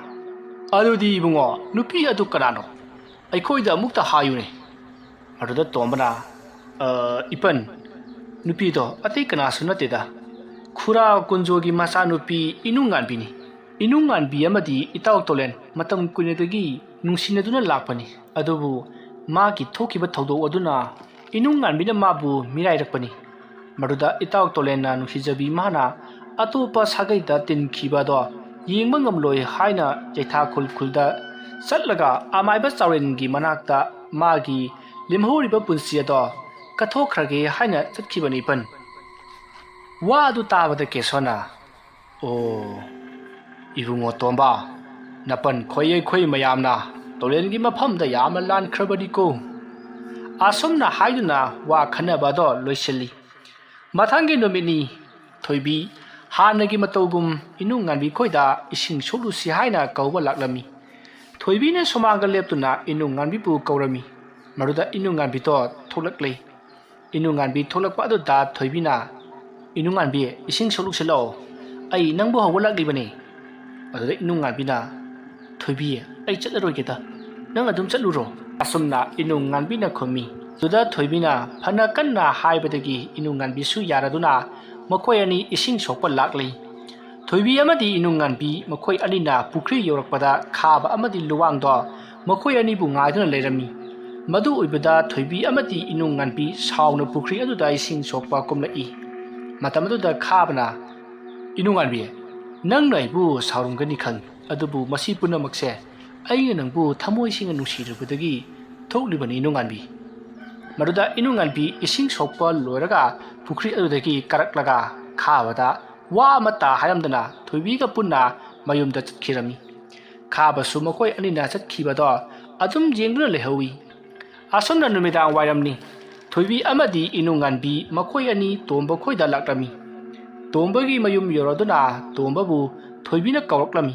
"ꯑꯗꯨꯗꯤ ꯏꯕꯨꯡꯉꯣ, ꯅꯨꯄꯤ ꯑꯗꯨ ꯀꯅꯥꯅꯣ? ꯑꯩꯈꯣꯏꯗ ꯑꯃꯨꯛꯇ ꯍꯥꯏꯌꯨꯅꯦ꯫" ꯃꯗꯨꯗ ꯇꯣꯝꯕꯅ, "ꯑ, ꯏꯄꯟ, ꯅꯨꯄꯤꯗꯣ ꯑꯇꯩ ꯀꯅꯥꯁꯨ ꯅꯠꯇꯦꯗ, ꯈꯨꯔꯥ ꯀꯨꯟꯖꯣꯒꯤ ꯃꯆꯥꯅꯨꯄꯤ ꯏꯅꯨꯡꯉꯥꯟꯕꯤꯅꯤ꯫ ꯏꯅꯨꯡꯉꯥꯟꯕꯤ ꯑꯃꯗꯤ ꯏꯇꯥꯎ ꯇꯣꯂꯦꯟ ꯃꯇꯝ ꯀꯨꯏꯅꯗꯒꯤ ꯅꯨꯡꯁꯤꯅꯗꯨꯅ ꯂꯥꯛꯄꯅꯤ꯫ ꯑꯗꯨꯕꯨ ꯃꯥꯒꯤ ꯊꯣꯛꯈꯤꯕ ꯊꯧꯗꯣꯛ ꯑꯗꯨꯅ ꯏꯅꯨꯡꯉꯥꯟꯕꯤꯅ ꯃꯥꯕꯨ ꯃꯤꯔꯥꯏꯔꯛꯄꯅꯤ꯫" ꯃꯗꯨꯗ ꯏꯇꯥꯎ ꯇꯣꯂꯦꯟꯅ ꯅꯨꯡꯁꯤꯖꯕꯤ ꯃꯥꯅ ꯑꯇꯣꯞꯄ ꯁꯥꯒꯩꯗ ꯇꯤꯟꯈꯤꯕ ꯑꯗꯣ ꯌꯦꯡꯕ ꯉꯝꯂꯣꯏ ꯍꯥꯏꯅ ꯆꯩꯊꯥ ꯈꯨꯜ ꯈꯨꯜꯗ ꯆꯠꯂꯒ ꯑꯃꯥꯏꯕ ꯆꯥꯎꯔꯦꯟꯒꯤ ꯃꯅꯥꯛꯇ ꯃꯥꯒꯤ ꯂꯦꯝꯍꯧꯔꯤꯕ ꯄꯨꯟꯁꯤ ꯑꯗꯣ ꯀꯠꯊꯣꯛꯈ꯭ꯔꯒꯦ ꯍꯥꯏꯅ ꯆꯠꯈꯤꯕꯅꯤ, ꯏꯄꯟ꯫ ꯋꯥ ꯑꯗꯨ ꯇꯥꯕꯗ ꯀꯦꯁꯣꯅ, "ꯑꯣ, ꯏꯕꯨꯡꯉꯣ ꯇꯣꯝꯕ, ꯅꯄꯟ ꯈꯣꯏ ꯑꯩꯈꯣꯏ ꯃꯌꯥꯝꯅ ꯇꯣꯂꯦꯟꯒꯤ ꯃꯐꯝꯗ ꯌꯥꯝꯅ ꯂꯥꯟꯈ꯭ꯔꯕꯅꯤꯀꯣ꯫" ꯑꯁꯨꯝꯅ ꯍꯥꯏꯗꯨꯅ ꯋꯥ ꯈꯟꯅꯕ ꯑꯗꯣ ꯂꯣꯏꯁꯤꯜꯂꯤ꯫ ꯃꯊꯪꯒꯤ ꯅꯨꯃꯤꯠꯅꯤ꯫ ꯊꯣꯏꯕꯤ ꯍꯥꯟꯅꯒꯤ ꯃꯇꯧꯒꯨꯝ ꯏꯅꯨꯡꯉꯥꯟꯕꯤ ꯈꯣꯏꯗ ꯏꯁꯤꯡ ꯁꯣꯛꯂꯨꯁꯤ ꯍꯥꯏꯅ ꯀꯧꯕ ꯂꯥꯛꯂꯝꯃꯤ꯫ ꯊꯣꯏꯕꯤꯅ ꯁꯨꯃꯥꯡꯗ ꯂꯦꯞꯇꯨꯅ ꯏꯅꯨꯡꯉꯥꯟꯕꯤꯕꯨ ꯀꯧꯔꯝꯃꯤ꯫ ꯃꯗꯨꯗ ꯏꯅꯨꯡꯉꯥꯟꯕꯤꯗꯣ ꯊꯣꯛꯂꯛꯂꯦ꯫ ꯏꯅꯨꯡꯉꯥꯟꯕꯤ ꯊꯣꯛꯂꯛꯄ ꯑꯗꯨꯗ ꯊꯣꯏꯕꯤꯅ, "ꯏꯅꯨꯡꯉꯥꯟꯕꯤ, ꯏꯁꯤꯡ ꯁꯣꯛꯂꯨꯁꯤ ꯂꯥꯛꯑꯣ, ꯑꯩ ꯅꯪꯕꯨ ꯍꯧꯕ ꯂꯥꯛꯂꯤꯕꯅꯤ꯫" ꯑꯗꯨꯗ ꯏꯅꯨꯡꯉꯥꯟꯕꯤꯅ, "ꯊꯣꯏꯕꯤ, ꯑꯩ ꯆꯠꯂꯔꯣꯏꯒꯦꯗ, ꯅꯪ ꯑꯗꯨꯝ ꯆꯠꯂꯨꯔꯣ꯫" ꯑꯁꯨꯝꯅ ꯏꯅꯨꯡꯉꯥꯟꯕꯤꯅ ꯈꯨꯝꯃꯤ꯫ ꯑꯗꯨꯗ ꯊꯣꯏꯕꯤꯅ ꯐꯅ ꯀꯟꯅ ꯍꯥꯏꯕꯗꯒꯤ ꯏꯅꯨꯡꯉꯥꯟꯕꯤꯁꯨ ꯌꯥꯔꯗꯨꯅ ꯃꯈꯣꯏ ꯑꯅꯤ ꯏꯁꯤꯡ ꯁꯣꯛꯄ ꯂꯥꯛꯂꯤ꯫ ꯊꯣꯏꯕꯤ ꯑꯃꯗꯤ ꯏꯅꯨꯡꯉꯥꯟꯕꯤ ꯃꯈꯣꯏ ꯑꯅꯤꯅ ꯄꯨꯈ꯭ꯔꯤ ꯌꯧꯔꯛꯄꯗ ꯈꯥꯕ ꯑꯃꯗꯤ ꯂꯨꯋꯥꯡꯗꯣ ꯃꯈꯣꯏ ꯑꯅꯤꯕꯨ ꯉꯥꯏꯗꯨꯅ ꯂꯩꯔꯝꯃꯤ꯫ ꯃꯗꯨ ꯑꯣꯏꯕꯗ ꯊꯣꯏꯕꯤ ꯑꯃꯗꯤ ꯏꯅꯨꯡꯉꯥꯟꯕꯤ ꯁꯥꯎꯅ ꯄꯨꯈ꯭ꯔꯤ ꯑꯗꯨꯗ ꯏꯁꯤꯡ ꯁꯣꯛꯄ ꯀꯨꯝꯂꯛꯏ꯫ ꯃꯇꯝ ꯑꯗꯨꯗ ꯈꯥꯕꯅ, "ꯏꯅꯨꯡꯉꯥꯟꯕꯤ, ꯅꯪꯅ ꯑꯩꯕꯨ ꯁꯥꯎꯔꯝꯒꯅꯤ ꯈꯪꯏ, ꯑꯗꯨꯕꯨ ꯃꯁꯤ ꯄꯨꯝꯅꯃꯛꯁꯦ ꯑꯩꯅ ꯅꯪꯕꯨ ꯊꯃꯣꯏ ꯁꯦꯡꯅ ꯅꯨꯡꯁꯤꯔꯨꯕꯗꯒꯤ ꯊꯣꯛꯂꯤꯕꯅꯤ, ꯏꯅꯨꯡꯉꯥꯟꯕꯤ꯫" ꯃꯗꯨꯗ ꯏꯅꯨꯡꯉꯥꯟꯕꯤ ꯏꯁꯤꯡ ꯁꯣꯛꯄ ꯂꯣꯏꯔꯒ ꯄꯨꯈ꯭ꯔꯤ ꯑꯗꯨꯗꯒꯤ ꯀꯥꯔꯛꯂꯒ ꯈꯥꯕꯗ ꯋꯥ ꯑꯃꯠꯇ ꯍꯥꯏꯔꯝꯗꯅ ꯊꯣꯏꯕꯤꯒ ꯄꯨꯟꯅ ꯃꯌꯨꯝꯗ ꯆꯠꯈꯤꯔꯝꯃꯤ꯫ ꯈꯥꯕꯁꯨ ꯃꯈꯣꯏ ꯑꯅꯤꯅ ꯆꯠꯈꯤꯕꯗꯣ ꯑꯗꯨꯝ ꯌꯦꯡꯗꯨꯅ ꯂꯩꯍꯧꯏ꯫ ꯑꯁꯨꯝꯅ ꯅꯨꯃꯤꯗꯥꯡ ꯋꯥꯏꯔꯝꯅꯤ꯫ ꯊꯣꯏꯕꯤ ꯑꯃꯗꯤ ꯏꯅꯨꯡꯉꯥꯟꯕꯤ ꯃꯈꯣꯏ ꯑꯅꯤ ꯇꯣꯝꯕ ꯈꯣꯏꯗ ꯂꯥꯛꯂꯝꯃꯤ꯫ ꯇꯣꯝꯕꯒꯤ ꯃꯌꯨꯝ ꯌꯧꯔꯗꯨꯅ ꯇꯣꯝꯕꯕꯨ ꯊꯣꯏꯕꯤꯅ ꯀꯧꯔꯛꯂꯝꯃꯤ꯫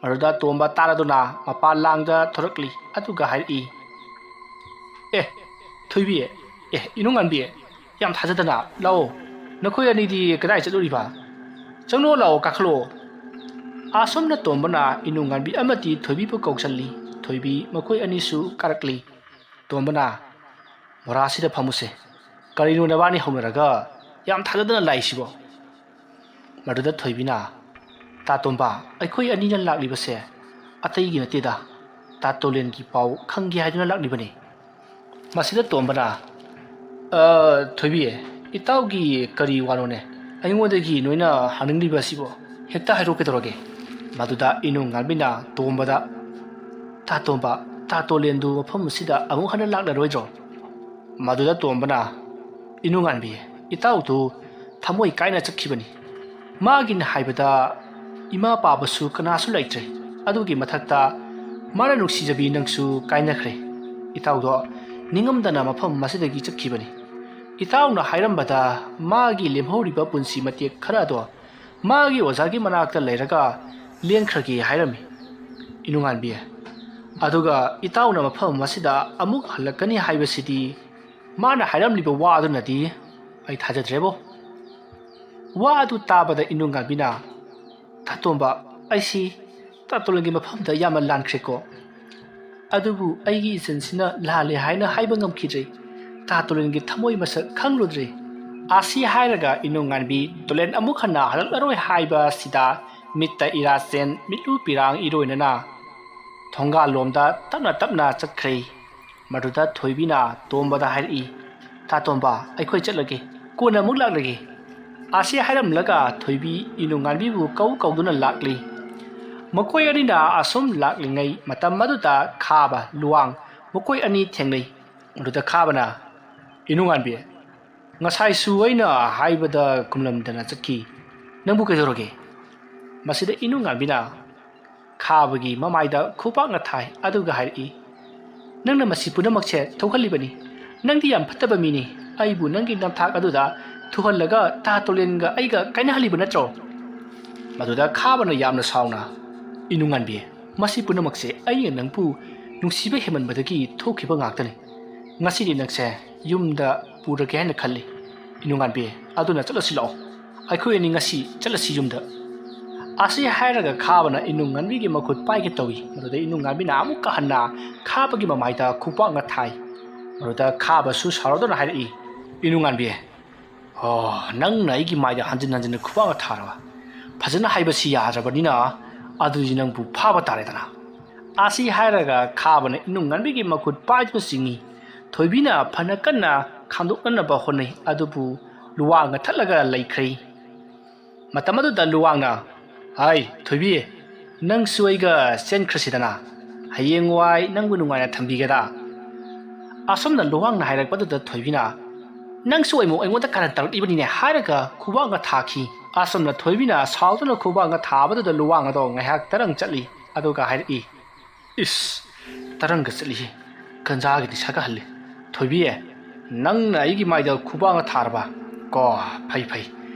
ꯃꯗꯨꯗ ꯇꯣꯝꯕ ꯇꯥꯔꯗꯨꯅ ꯃꯄꯥꯟ ꯂꯥꯡꯗ ꯊꯣꯔꯛꯂꯤ, ꯑꯗꯨꯒ ꯍꯥꯏꯔꯛꯏ, "ꯑꯦ, ꯊꯣꯏꯕꯤ, ꯑꯦ, ꯏꯅꯨꯡꯉꯥꯟꯕꯤ, ꯌꯥꯝ ꯊꯥꯖꯗꯅ ꯂꯥꯛꯑꯣ, "ꯅꯈꯣꯏ ꯑꯅꯤꯗꯤ ꯀꯗꯥꯏ ꯆꯠꯂꯨꯔꯤꯕ? ꯆꯪꯂꯛꯑꯣ, ꯂꯥꯛꯑꯣ, ꯀꯥꯈꯠꯂꯛꯑꯣ꯫" ꯑꯁꯨꯝꯅ ꯇꯣꯝꯕꯅ ꯏꯅꯨꯉꯥꯟꯕꯤ ꯑꯃꯗꯤ ꯊꯣꯏꯕꯤꯕꯨ ꯀꯧꯁꯜꯂꯤ꯫ ꯊꯣꯏꯕꯤ ꯃꯈꯣꯏ ꯑꯅꯤꯁꯨ ꯀꯥꯔꯛꯂꯤ꯫ ꯇꯣꯝꯕꯅ, "ꯃꯣꯔꯥꯁꯤꯗ ꯐꯝꯃꯨꯁꯦ꯫ ꯀꯔꯤꯅꯣ ꯅꯕꯥꯅꯤ ꯍꯧꯅꯔꯒ ꯌꯥꯝ ꯊꯥꯖꯗꯅ ꯂꯥꯛꯏꯁꯤꯕꯣ?" ꯃꯗꯨꯗ ꯊꯣꯏꯕꯤꯅ, "ꯇꯥ ꯇꯣꯝꯕ, ꯑꯩꯈꯣꯏ ꯑꯅꯤꯅ ꯂꯥꯛꯂꯤꯕꯁꯦ ꯑꯇꯩꯒꯤ ꯅꯠꯇꯦꯗ, ꯇꯥ ꯇꯣꯂꯦꯟꯒꯤ ꯄꯥꯎ ꯈꯪꯒꯦ ꯍꯥꯏꯗꯨꯅ ꯂꯥꯛꯂꯤꯕꯅꯤ꯫" ꯃꯁꯤꯗ ꯇꯣꯝꯕꯅ, "ꯑ, ꯊꯣꯏꯕꯤ, ꯏꯇꯥꯎꯒꯤ ꯀꯔꯤ ꯋꯥꯅꯣꯅꯦ? ꯑꯩꯉꯣꯟꯗꯒꯤ ꯅꯣꯏꯅ ꯍꯪꯅꯤꯡꯂꯤꯕ ꯑꯁꯤꯕꯣ? ꯍꯦꯛꯇ ꯍꯥꯏꯔꯣ ꯀꯩꯗꯧꯔꯒꯦ?" ꯃꯗꯨꯗ ꯏꯅꯨꯉꯥꯟꯕꯤꯅ ꯇꯣꯝꯕꯗ, "ꯇꯥ ꯇꯣꯝꯕ, ꯇꯥ ꯇꯣꯂꯦꯟꯗꯨ ꯃꯐꯝ ꯑꯁꯤꯗ ꯑꯃꯨꯛ ꯍꯟꯅ ꯂꯥꯛꯂꯔꯣꯏꯗ꯭ꯔꯣ?" ꯃꯗꯨꯗ ꯇꯣꯝꯕꯅ, "ꯏꯅꯨꯉꯥꯟꯕꯤ, ꯏꯇꯥꯎꯗꯨ ꯊꯃꯣꯏ ꯀꯥꯏꯅ ꯆꯠꯈꯤꯕꯅꯤ꯫ ꯃꯥꯒꯤꯅ ꯍꯥꯏꯕꯗ ꯏꯃꯥ ꯄꯥꯕꯁꯨ ꯀꯅꯥꯁꯨ ꯂꯩꯇ꯭ꯔꯦ꯫ ꯑꯗꯨꯒꯤ ꯃꯊꯛꯇ ꯃꯥꯅ ꯅꯨꯡꯁꯤꯖꯕꯤ ꯅꯪꯁꯨ ꯀꯥꯏꯅꯈ꯭ꯔꯦ꯫ ꯏꯇꯥꯎꯗꯣ ꯅꯤꯡꯉꯝꯗꯅ ꯃꯐꯝ ꯑꯁꯤꯗꯒꯤ ꯆꯠꯈꯤꯕꯅꯤ꯫ ꯏꯇꯥꯎꯅ ꯍꯥꯏꯔꯝꯕꯗ ꯃꯥꯒꯤ ꯂꯦꯝꯍꯧꯔꯤꯕ ꯄꯨꯟꯁꯤ ꯃꯇꯦꯛ ꯈꯔꯗꯣ ꯃꯥꯒꯤ ꯑꯣꯖꯥꯒꯤ ꯃꯅꯥꯛꯇ ꯂꯩꯔꯒ ꯂꯦꯟꯈ꯭ꯔꯒꯦ ꯍꯥꯏꯔꯝꯃꯤ, ꯏꯅꯨꯉꯥꯟꯕꯤ꯫ ꯑꯗꯨꯒ ꯏꯇꯥꯎꯅ ꯃꯐꯝ ꯑꯁꯤꯗ ꯑꯃꯨꯛ ꯍꯜꯂꯛꯀꯅꯤ ꯍꯥꯏꯕꯁꯤꯗꯤ ꯃꯥꯅ ꯍꯥꯏꯔꯝꯂꯤꯕ ꯋꯥ ꯑꯗꯨꯅꯗꯤ ꯑꯩ ꯊꯥꯖꯗ꯭ꯔꯦꯕꯣ꯫" ꯋꯥ ꯑꯗꯨ ꯇꯥꯕꯗ ꯏꯅꯨꯉꯥꯟꯕꯤꯅ, "ꯇꯥꯇꯣꯝꯕ, ꯑꯩꯁꯤ ꯇꯥꯇꯣꯂꯦꯟꯒꯤ ꯃꯐꯝꯗ ꯌꯥꯝꯅ ꯂꯥꯟꯈ꯭ꯔꯦꯀꯣ꯫ ꯑꯗꯨꯕꯨ ꯑꯩꯒꯤ ꯏꯆꯟꯁꯤꯅ ꯂꯥꯜꯂꯦ ꯍꯥꯏꯅ ꯍꯥꯏꯕ ꯉꯝꯈꯤꯗ꯭ꯔꯦ꯫ ꯇꯥꯇꯣꯂꯦꯟꯒꯤ ꯊꯃꯣꯏ ꯃꯁꯛ ꯈꯪꯂꯨꯗ꯭ꯔꯦ꯫" ꯑꯁꯤ ꯍꯥꯏꯔꯒ ꯏꯅꯨꯉꯥꯟꯕꯤ ꯇꯣꯂꯦꯟ ꯑꯃꯨꯛ ꯍꯟꯅ ꯍꯜꯂꯛꯂꯔꯣꯏ ꯍꯥꯏꯕ ꯑꯁꯤꯗ ꯃꯤꯠꯇ ꯏꯔꯥ ꯆꯦꯟ, ꯃꯤꯠꯂꯨ ꯄꯤꯔꯥꯡ ꯏꯔꯣꯏꯅꯅ ꯊꯣꯡꯒꯥꯜꯂꯣꯝꯗ ꯇꯞꯅ ꯇꯞꯅ ꯆꯠꯈ꯭ꯔꯦ꯫ ꯃꯗꯨꯗ ꯊꯣꯏꯕꯤꯅ ꯇꯣꯝꯕꯗ ꯍꯥꯏꯔꯛꯏ, "ꯇꯥꯇꯣꯝꯕ, ꯑꯩꯈꯣꯏ ꯆꯠꯂꯒꯦ, ꯀꯣꯟꯅ ꯑꯃꯨꯛ ꯂꯥꯛꯂꯒꯦ꯫" ꯑꯁꯤ ꯍꯥꯏꯔꯝꯂꯒ ꯊꯣꯏꯕꯤ ꯏꯅꯨꯉꯥꯟꯕꯤꯕꯨ ꯀꯧ ꯀꯧꯗꯨꯅ ꯂꯥꯛꯂꯤ꯫ ꯃꯈꯣꯏ ꯑꯅꯤꯅ ꯑꯁꯨꯝ ꯂꯥꯛꯂꯤꯉꯩ ꯃꯇꯝ ꯑꯗꯨꯗ ꯈꯥꯕ, ꯂꯨꯋꯥꯡ ꯃꯈꯣꯏ ꯑꯅꯤ ꯊꯦꯡꯅꯩ꯫ ꯑꯗꯨꯗ ꯈꯥꯕꯅ, "ꯏꯅꯨꯉꯥꯟꯕꯤ, ꯉꯁꯥꯏꯁꯨ ꯑꯩꯅ ꯍꯥꯏꯕꯗ ꯈꯨꯝꯂꯝꯗꯅ ꯆꯠꯈꯤ꯫ ꯅꯪꯕꯨ ꯀꯩꯗꯧꯔꯒꯦ?" ꯃꯁꯤꯗ ꯏꯅꯨꯉꯥꯟꯕꯤꯅ ꯈꯥꯕꯒꯤ ꯃꯃꯥꯏꯗ ꯈꯨꯄꯥꯛꯅ ꯊꯥꯏ, ꯑꯗꯨꯒ ꯍꯥꯏꯔꯛꯏ, "ꯅꯪꯅ ꯃꯁꯤ ꯄꯨꯝꯅꯃꯛꯁꯦ ꯊꯣꯛꯍꯜꯂꯤꯕꯅꯤ꯫ ꯅꯪꯗꯤ ꯌꯥꯝ ꯐꯠꯇꯕ ꯃꯤꯅꯤ꯫ ꯑꯩꯕꯨ ꯅꯪꯒꯤ ꯅꯝꯊꯥꯛ ꯑꯗꯨꯗ ꯊꯨꯍꯜꯂꯒ ꯇꯥ ꯇꯣꯂꯦꯟꯒ ꯑꯩꯒ ꯀꯥꯏꯅꯍꯜꯂꯤꯕ ꯅꯠꯇ꯭ꯔꯣ?" ꯃꯗꯨꯗ ꯈꯥꯕꯅ ꯌꯥꯝꯅ ꯁꯥꯎꯅ, "ꯏꯅꯨꯉꯥꯟꯕꯤ, ꯃꯁꯤ ꯄꯨꯝꯅꯃꯛꯁꯦ ꯑꯩꯅ ꯅꯪꯕꯨ ꯅꯨꯡꯁꯤꯕ ꯍꯦꯟꯃꯟꯕꯗꯒꯤ ꯊꯣꯛꯈꯤꯕ ꯉꯥꯛꯇꯅꯤ꯫ ꯉꯁꯤꯗꯤ ꯅꯪꯁꯦ ꯌꯨꯝꯗ ꯄꯨꯔꯒꯦ ꯍꯥꯏꯅ ꯈꯜꯂꯤ, ꯏꯅꯨꯉꯥꯟꯕꯤ꯫ ꯑꯗꯨꯅ ꯆꯠꯂꯁꯤ ꯂꯥꯛꯑꯣ, ꯑꯩꯈꯣꯏ ꯑꯅꯤ ꯉꯁꯤ ꯆꯠꯂꯁꯤ ꯌꯨꯝꯗ꯫ ꯑꯁꯤ ꯍꯥꯏꯔꯒ ꯈꯥꯕꯅ ꯏꯅꯨꯡ ꯉꯥꯟꯕꯤꯒꯤ ꯃꯈꯨꯠ ꯄꯥꯏꯒꯦ ꯇꯧꯏ꯫ ꯃꯗꯨꯗ ꯏꯅꯨꯡ ꯉꯥꯟꯕꯤꯅ ꯑꯃꯨꯛꯀ ꯍꯟꯅ ꯈꯥꯕꯒꯤ ꯃꯃꯥꯏꯗ ꯈꯨꯕꯥꯛꯅ ꯊꯥꯏ꯫ ꯃꯗꯨꯗ ꯈꯥꯕꯁꯨ ꯁꯥꯎꯔꯗꯨꯅ ꯍꯥꯏꯔꯛꯏ, "ꯏꯅꯨꯡ ꯉꯥꯟꯕꯤ, ꯑꯣ, ꯅꯪꯅ ꯑꯩꯒꯤ ꯃꯥꯏꯗ ꯍꯟꯖꯤꯟ ꯍꯟꯖꯤꯟꯅ ꯈꯨꯕꯥꯛꯅ ꯊꯥꯔꯕ? ꯐꯖꯅ ꯍꯥꯏꯕꯁꯤ ꯌꯥꯗ꯭ꯔꯕꯅꯤꯅ ꯑꯗꯨꯗꯤ ꯅꯪꯕꯨ ꯐꯥꯕ ꯇꯥꯔꯦꯗꯅ"꯫ ꯑꯁꯤ ꯍꯥꯏꯔꯒ ꯈꯥꯕꯅ ꯏꯅꯨꯡ ꯉꯥꯟꯕꯤꯒꯤ ꯃꯈꯨꯠ ꯄꯥꯏꯗꯨꯅ ꯆꯤꯡꯏ꯫ ꯊꯣꯏꯕꯤꯅ ꯐꯅ ꯀꯟꯅ ꯈꯥꯝꯗꯣꯛꯅꯅꯕ ꯍꯣꯠꯅꯩ, ꯑꯗꯨꯕꯨ ꯂꯨꯋꯥꯡꯅ ꯊꯠꯂꯒ ꯂꯩꯈ꯭ꯔꯦ꯫ ꯃꯇꯝ ꯑꯗꯨꯗ ꯂꯨꯋꯥꯡꯅ, "ꯍꯥꯏ, ꯊꯣꯏꯕꯤ, ꯅꯪꯁꯨ ꯑꯩꯒ ꯆꯦꯟꯈ꯭ꯔꯁꯤꯗꯅ, ꯍꯌꯦꯡꯋꯥꯏ ꯅꯪꯕꯨ ꯅꯨꯡꯉꯥꯏꯅ ꯊꯝꯕꯤꯒꯦꯗ"꯫ ꯑꯁꯨꯝꯅ ꯂꯨꯋꯥꯡꯅ ꯍꯥꯏꯔꯛꯄꯗꯨꯗ ꯊꯣꯏꯕꯤꯅ, "ꯅꯪꯁꯨ ꯑꯩꯉꯣꯟ-, ꯑꯩꯉꯣꯟꯗ ꯀꯔꯟ ꯇꯧꯔꯛꯂꯤꯕꯅꯤꯅꯦ" ꯍꯥꯏꯔꯒ ꯈꯨꯕꯥꯛꯅ ꯊꯥꯈꯤ꯫ ꯑꯁꯨꯝꯅ ꯊꯣꯏꯕꯤꯅ ꯁꯥꯎꯗꯨꯅ ꯈꯨꯕꯥꯛꯅ ꯊꯥꯕꯗꯨꯗ ꯂꯨꯋꯥꯡ ꯑꯗꯣ ꯉꯥꯏꯍꯥꯛ ꯇꯔꯪ ꯆꯠꯂꯤ, ꯑꯗꯨꯒ ꯍꯥꯏꯔꯛꯏ, "ꯏꯁ, ꯇꯔꯪꯒ ꯆꯠꯂꯤꯍꯦ, ꯒꯟꯖꯥꯒꯤ ꯅꯤꯁꯥꯒ ꯍꯜꯂꯤ꯫ ꯊꯣꯏꯕꯤ, ꯅꯪꯅ ꯑꯩꯒꯤ ꯃꯥꯏꯗ ꯈꯨꯕꯥꯛꯅ ꯊꯥꯔꯕ? ꯀꯣ, ꯐꯩ ꯐꯩ,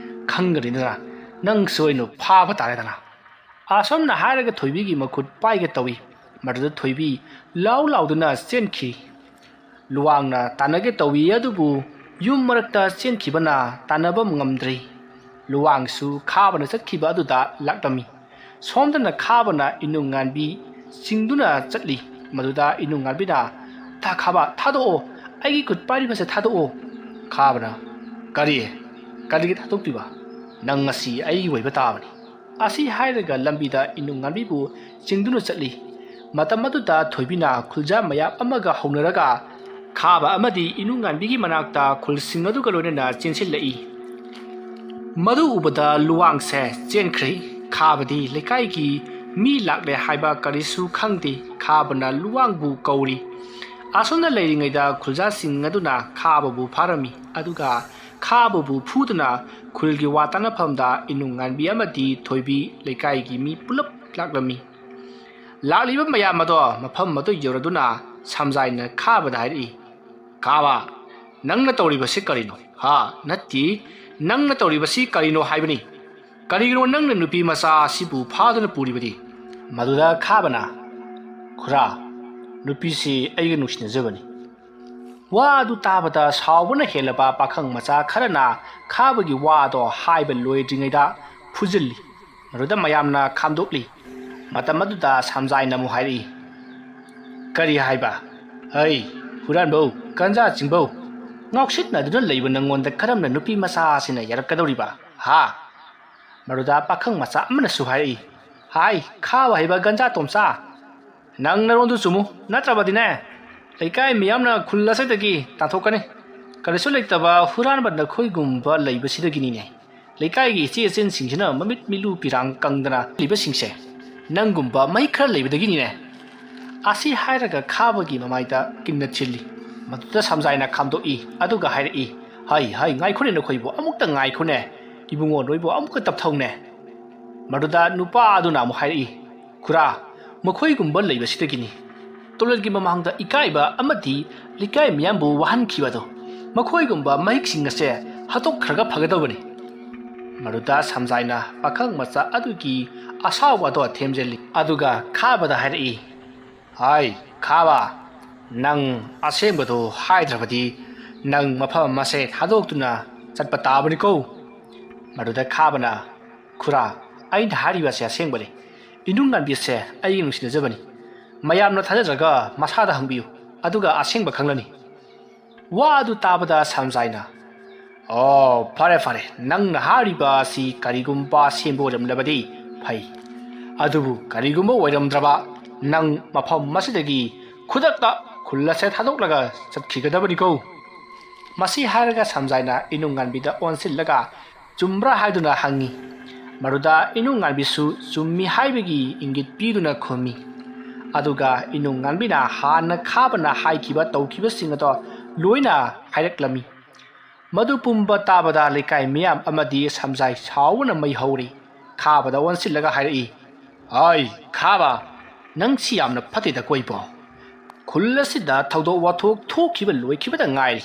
ꯈꯪꯒꯅꯤꯗꯅ, ꯅꯪꯁꯨ ꯑꯩꯅ ꯐꯥꯕ ꯇꯥꯔꯦꯗꯅ"꯫ ꯑꯁꯨꯝꯅ ꯍꯥꯏꯔꯒ ꯊꯣꯏꯕꯤꯒꯤ ꯃꯈꯨꯠ ꯄꯥꯏꯒꯦ ꯇꯧꯏ꯫ ꯃꯗꯨꯗ ꯊꯣꯏꯕꯤ ꯂꯥꯎ ꯂꯥꯎꯗꯨꯅ ꯆꯦꯟꯈꯤ꯫ ꯂꯨꯋꯥꯡꯅ ꯇꯥꯟꯅꯒꯦ ꯇꯧꯏ, ꯑꯗꯨꯕꯨ ꯌꯨꯝ ꯃꯔꯛꯇ ꯆꯦꯟꯈꯤꯕꯅ ꯇꯥꯟꯅꯕ ꯉꯝꯗ꯭ꯔꯦ꯫ ꯂꯨꯋꯥꯡꯁꯨ ꯈꯥꯕꯅ ꯆꯠꯈꯤꯕ ꯑꯗꯨꯗ ꯂꯥꯛꯂꯝꯃꯤ꯫ ꯁꯣꯝꯗꯅ ꯈꯥꯕꯅ ꯏꯅꯨꯡ ꯉꯥꯟꯕꯤ ꯆꯤꯡꯗꯨꯅ ꯆꯠꯂꯤ꯫ ꯃꯗꯨꯗ ꯏꯅꯨꯡ ꯉꯥꯟꯕꯤꯅ, "ꯇꯥ ꯈꯥꯕ, ꯊꯥꯗꯣꯛꯑꯣ, ꯑꯩꯒꯤ ꯈꯨꯠ ꯄꯥꯏꯔꯤꯕꯁꯦ ꯊꯥꯗꯣꯛꯑꯣ"꯫ ꯈꯥꯕꯅ, "ꯀꯔꯤ? ꯀꯔꯤꯒꯤ ꯊꯥꯗꯣꯛꯄꯤꯕ? ꯅꯪ ꯉꯁꯤ ꯑꯩꯒꯤ ꯑꯣꯏꯕ ꯇꯥꯕꯅꯤ"꯫ ꯑꯁꯤ ꯍꯥꯏꯔꯒ ꯂꯝꯕꯤꯗ ꯏꯅꯨꯡ ꯉꯥꯟꯕꯤꯕꯨ ꯆꯤꯡꯗꯨꯅ ꯆꯠꯂꯤ꯫ ꯃꯇꯝ ꯑꯗꯨꯗ ꯊꯣꯏꯕꯤꯅ ꯈꯨꯜꯖꯥ ꯃꯌꯥꯝ ꯑꯃꯒ ꯍꯧꯅꯔꯒ ꯈꯥꯕ ꯑꯃꯗꯤ ꯏꯅꯨꯡ ꯉꯥꯟꯕꯤꯒꯤ ꯃꯅꯥꯛꯇ ꯈꯨꯜꯁꯤꯡ ꯑꯗꯨꯒ ꯂꯣꯏꯅꯅ ꯆꯦꯟꯁꯤꯜꯂꯛꯏ꯫ ꯃꯗꯨ ꯎꯕꯗ ꯂꯨꯋꯥꯡꯁꯦ ꯆꯦꯟꯈ꯭ꯔꯦ꯫ ꯈꯥꯕꯗꯤ ꯂꯩꯀꯥꯏꯒꯤ ꯃꯤ ꯂꯥꯛꯂꯦ ꯍꯥꯏꯕ ꯀꯔꯤꯁꯨ ꯈꯪꯗꯦ꯫ ꯈꯥꯕꯅ ꯂꯨꯋꯥꯡꯕꯨ ꯀꯧꯔꯤ꯫ ꯑꯁꯨꯝꯅ ꯂꯩꯔꯤꯉꯩꯗ ꯈꯨꯜꯖꯥꯁꯤꯡ ꯑꯗꯨꯅ ꯈꯥꯕꯕꯨ ꯐꯥꯔꯝꯃꯤ, ꯑꯗꯨꯒ ꯈꯥꯕꯕꯨ ꯐꯨꯗꯨꯅ ꯈꯨꯜꯒꯤ ꯋꯥ ꯇꯥꯅꯐꯝꯗ ꯏꯅꯨꯡ ꯉꯥꯟꯕꯤ ꯑꯃꯗꯤ ꯊꯣꯏꯕꯤ ꯂꯩꯀꯥꯏꯒꯤ ꯃꯤ ꯄꯨꯂꯞ ꯂꯥꯛꯂꯝꯃꯤ꯫ ꯂꯥꯛꯂꯤꯕ ꯃꯌꯥꯝ ꯑꯗꯣ ꯃꯐꯝ ꯑꯗꯨ ꯌꯧꯔꯗꯨꯅ ꯁꯝꯖꯥꯏꯅ ꯈꯥꯕꯗ ꯍꯥꯏꯔꯛꯏ, "ꯈꯥꯕ, ꯅꯪꯅ ꯇꯧꯔꯤꯕꯁꯤ ꯀꯔꯤꯅꯣ? ꯍꯥ? ꯅꯠꯇꯦ, ꯅꯪꯅ ꯇꯧꯔꯤꯕꯁꯤ ꯀꯔꯤꯅꯣ ꯍꯥꯏꯕꯅꯤ? ꯀꯔꯤꯒꯤꯅꯣ ꯅꯪꯅ ꯅꯨꯄꯤ ꯃꯆꯥ ꯑꯁꯤꯕꯨ ꯐꯥꯗꯨꯅ ꯄꯨꯔꯤꯕꯗꯤ?" ꯃꯗꯨꯗ ꯈꯥꯕꯅ, "ꯈꯨꯔꯥ, ꯅꯨꯄꯤꯁꯤ ꯑꯩꯒ ꯅꯨꯡꯁꯤꯅꯖꯕꯅꯤ꯫ ꯋꯥ ꯑꯗꯨ ꯇꯥꯕꯗ ꯁꯥꯎꯕꯅ ꯍꯦꯜꯂꯕ ꯄꯥꯈꯪ ꯃꯆꯥ ꯈꯔꯅ ꯈꯥꯕꯒꯤ ꯋꯥ ꯑꯗꯣ ꯍꯥꯏꯕ ꯂꯣꯏꯗ꯭ꯔꯤꯉꯩꯗ ꯐꯨꯖꯤꯜꯂꯤ꯫ ꯃꯗꯨꯗ ꯃꯌꯥꯝꯅ ꯈꯥꯝꯗꯣꯛꯂꯤ꯫ ꯃꯇꯝ ꯑꯗꯨꯗ ꯁꯝꯖꯥꯏꯅ ꯑꯃꯨꯛ ꯍꯥꯏꯔꯛꯏ, "ꯀꯔꯤ ꯍꯥꯏꯕ? ꯍꯩ, ꯍꯨꯔꯥꯟꯕꯧ, ꯒꯟꯖꯥ ꯆꯤꯡꯕꯧ, ꯉꯥꯎꯁꯤꯟꯅꯗꯨꯅ ꯂꯩꯕ ꯅꯪꯉꯣꯟꯗ ꯀꯔꯝꯅ ꯅꯨꯄꯤ ꯃꯆꯥ ꯑꯁꯤꯅ ꯌꯥꯔꯛꯀꯗꯧꯔꯤꯕ? ꯍꯥ?" ꯃꯗꯨꯗ ꯄꯥꯈꯪ ꯃꯆꯥ ꯑꯃꯅꯁꯨ ꯍꯥꯏꯔꯛꯏ, "ꯍꯥꯏ, ꯈꯥꯕ ꯍꯩꯕ ꯒꯟꯖꯥ ꯇꯣꯝꯆꯥ, ꯅꯪ ꯅꯔꯣꯟꯗꯨ ꯆꯨꯝꯃꯨ, ꯅꯠꯇ꯭ꯔꯕꯗꯤꯅꯦ, ꯂꯩꯀꯥꯏ ꯃꯤꯌꯥꯝꯅ ꯈꯨꯜ ꯑꯁꯤꯗꯒꯤ ꯇꯥꯟꯊꯣꯛꯀꯅꯤ꯫ ꯀꯔꯤꯁꯨ ꯂꯩꯇꯕ ꯍꯨꯔꯥꯟꯕ ꯅꯈꯣꯏꯒꯨꯝꯕ ꯂꯩꯕꯁꯤꯗꯒꯤꯅꯤꯅꯦ ꯂꯩꯀꯥꯏꯒꯤ ꯏꯆꯦ ꯏꯆꯟꯁꯤꯡꯁꯤꯅ ꯃꯃꯤꯠ ꯃꯤꯂꯨ ꯄꯤꯔꯥꯡ ꯀꯪꯗꯅ ꯂꯩꯕꯁꯤꯡꯁꯦ꯫ ꯅꯪꯒꯨꯝꯕ ꯃꯍꯤꯛ ꯈꯔ ꯂꯩꯕꯗꯒꯤꯅꯤꯅꯦ꯫" ꯑꯁꯤ ꯍꯥꯏꯔꯒ ꯈꯥꯕꯒꯤ ꯃꯃꯥꯏꯗ ꯀꯤꯟꯅ ꯊꯤꯜꯂꯤ꯫ ꯃꯗꯨꯗ ꯁꯝꯖꯥꯏꯅ ꯈꯥꯝꯗꯣꯛꯏ, ꯑꯗꯨꯒ ꯍꯥꯏꯔꯛꯏ, "ꯍꯩ, ꯍꯩ, ꯉꯥꯏꯈꯣꯅꯦ ꯅꯈꯣꯏꯕꯨ, ꯑꯃꯨꯛꯇ ꯉꯥꯏꯈꯣꯅꯦ, ꯏꯕꯨꯡꯉꯣ, ꯅꯣꯏꯕꯨ ꯑꯃꯨꯛꯀ ꯇꯞꯊꯧꯅꯦ꯫" ꯃꯗꯨꯗ ꯅꯨꯄꯥ ꯑꯗꯨꯅ ꯑꯃꯨꯛ ꯍꯥꯏꯔꯛꯏ, "ꯈꯨꯔꯥ, ꯃꯈꯣꯏꯒꯨꯝꯕ ꯂꯩꯕꯁꯤꯗꯒꯤꯅꯤ ꯇꯣꯂꯜꯒꯤ ꯃꯃꯥꯡꯗ ꯏꯀꯥꯏꯕ ꯑꯃꯗꯤ ꯂꯩꯀꯥꯏ ꯃꯤꯌꯥꯝꯕꯨ ꯋꯥꯍꯟꯈꯤꯕꯗꯣ꯫ ꯃꯈꯣꯏꯒꯨꯝꯕ ꯃꯍꯤꯛꯁꯤꯡ ꯑꯁꯦ ꯍꯥꯠꯇꯣꯛꯈ꯭ꯔꯒ ꯐꯒꯗꯧꯕꯅꯤ꯫" ꯃꯗꯨꯗ ꯁꯝꯖꯥꯏꯅ ꯄꯥꯈꯪ ꯃꯆꯥ ꯑꯗꯨꯒꯤ ꯑꯁꯥꯎꯕ ꯑꯗꯣ ꯊꯦꯝꯖꯤꯜꯂꯤ, ꯑꯗꯨꯒ ꯈꯥꯕꯗ ꯍꯥꯏꯔꯛꯏ, "ꯍꯥꯏ, ꯈꯥꯕ, ꯅꯪ ꯑꯁꯦꯡꯕꯗꯨ ꯍꯥꯏꯗ꯭ꯔꯕꯗꯤ ꯅꯪ ꯃꯐꯝ ꯑꯁꯦ ꯊꯥꯗꯣꯛꯇꯨꯅ ꯆꯠꯄ ꯇꯥꯕꯅꯤꯀꯣ꯫" ꯃꯗꯨꯗ ꯈꯥꯕꯅ, "ꯈꯨꯔꯥ, ꯑꯩꯅ ꯍꯥꯏꯔꯤꯕ ꯑꯁꯦ ꯑꯁꯦꯡꯕꯅꯤ꯫ ꯏꯅꯨꯡ ꯉꯥꯟꯕꯤ ꯑꯁꯦ ꯑꯩꯒꯤ ꯅꯨꯡꯁꯤꯅꯖꯕꯅꯤ꯫ ꯃꯌꯥꯝꯅ ꯊꯥꯖꯗ꯭ꯔꯒ ꯃꯁꯥꯗ ꯍꯪꯕꯤꯌꯨ, ꯑꯗꯨꯒ ꯑꯁꯦꯡꯕ ꯈꯪꯂꯅꯤ꯫" ꯋꯥ ꯑꯗꯨ ꯇꯥꯕꯗ ꯁꯝꯖꯥꯏꯅ, "ꯑꯣ, ꯐꯔꯦ, ꯐꯔꯦ, ꯅꯪꯅ ꯍꯥꯏꯔꯤꯕ ꯑꯁꯤ ꯀꯔꯤꯒꯨꯝꯕ ꯑꯁꯦꯡꯕ ꯑꯣꯏꯔꯝꯂꯕꯗꯤ ꯐꯩ꯫ ꯑꯗꯨꯕꯨ ꯀꯔꯤꯒꯨꯝꯕ ꯑꯣꯏꯔꯝꯗ꯭ꯔꯕ, ꯅꯪ ꯃꯐꯝ ꯑꯁꯤꯗꯒꯤ ꯈꯨꯗꯛꯇ ꯈꯨꯜ ꯑꯁꯦ ꯊꯥꯗꯣꯛꯂꯒ ꯆꯠꯈꯤꯒꯗꯕꯅꯤꯀꯣ꯫" ꯃꯁꯤ ꯍꯥꯏꯔꯒ ꯁꯝꯖꯥꯏꯅ ꯏꯅꯨꯡ ꯉꯥꯟꯕꯤꯗ ꯑꯣꯟꯁꯤꯜꯂꯒ ꯆꯨꯝꯕ꯭ꯔꯥ ꯍꯥꯏꯗꯨꯅ ꯍꯪꯉꯤ꯫ ꯃꯗꯨꯗ ꯏꯅꯨꯡ ꯉꯥꯟꯕꯤꯁꯨ ꯆꯨꯝꯃꯤ ꯍꯥꯏꯕꯒꯤ ꯏꯪꯒꯤꯠ ꯄꯤꯗꯨꯅ ꯈꯨꯝꯃꯤ꯫ ꯑꯗꯨꯒ ꯏꯅꯨꯡ ꯉꯥꯟꯕꯤꯅ ꯍꯥꯟꯅ ꯈꯥꯕꯅ ꯍꯥꯏꯈꯤꯕ ꯇꯧꯈꯤꯕꯁꯤꯡ ꯑꯗꯣ ꯂꯣꯏꯅ ꯍꯥꯏꯔꯛꯂꯝꯃꯤ꯫ ꯃꯗꯨ ꯄꯨꯝꯕ ꯇꯥꯕꯗ ꯂꯩꯀꯥꯏ ꯃꯤꯌꯥꯝ ꯑꯃꯗꯤ ꯁꯝꯖꯥꯏ ꯁꯥꯎꯕꯅ ꯃꯩ ꯍꯧꯔꯤ꯫ ꯈꯥꯕꯗ ꯑꯣꯟꯁꯤꯜꯂꯒ ꯍꯥꯏꯔꯛꯏ, "ꯍꯥꯏ, ꯈꯥꯕ, ꯅꯪꯁꯤ ꯌꯥꯝꯅ ꯐꯠꯇꯦꯗ ꯀꯣꯏꯕꯣ꯫ ꯈꯨꯜ ꯑꯁꯤꯗ ꯊꯧꯗꯣꯛ ꯋꯥꯊꯣꯛ ꯊꯣꯛꯈꯤꯕ ꯂꯣꯏꯈꯤꯕꯗ ꯉꯥꯏꯔꯤ꯫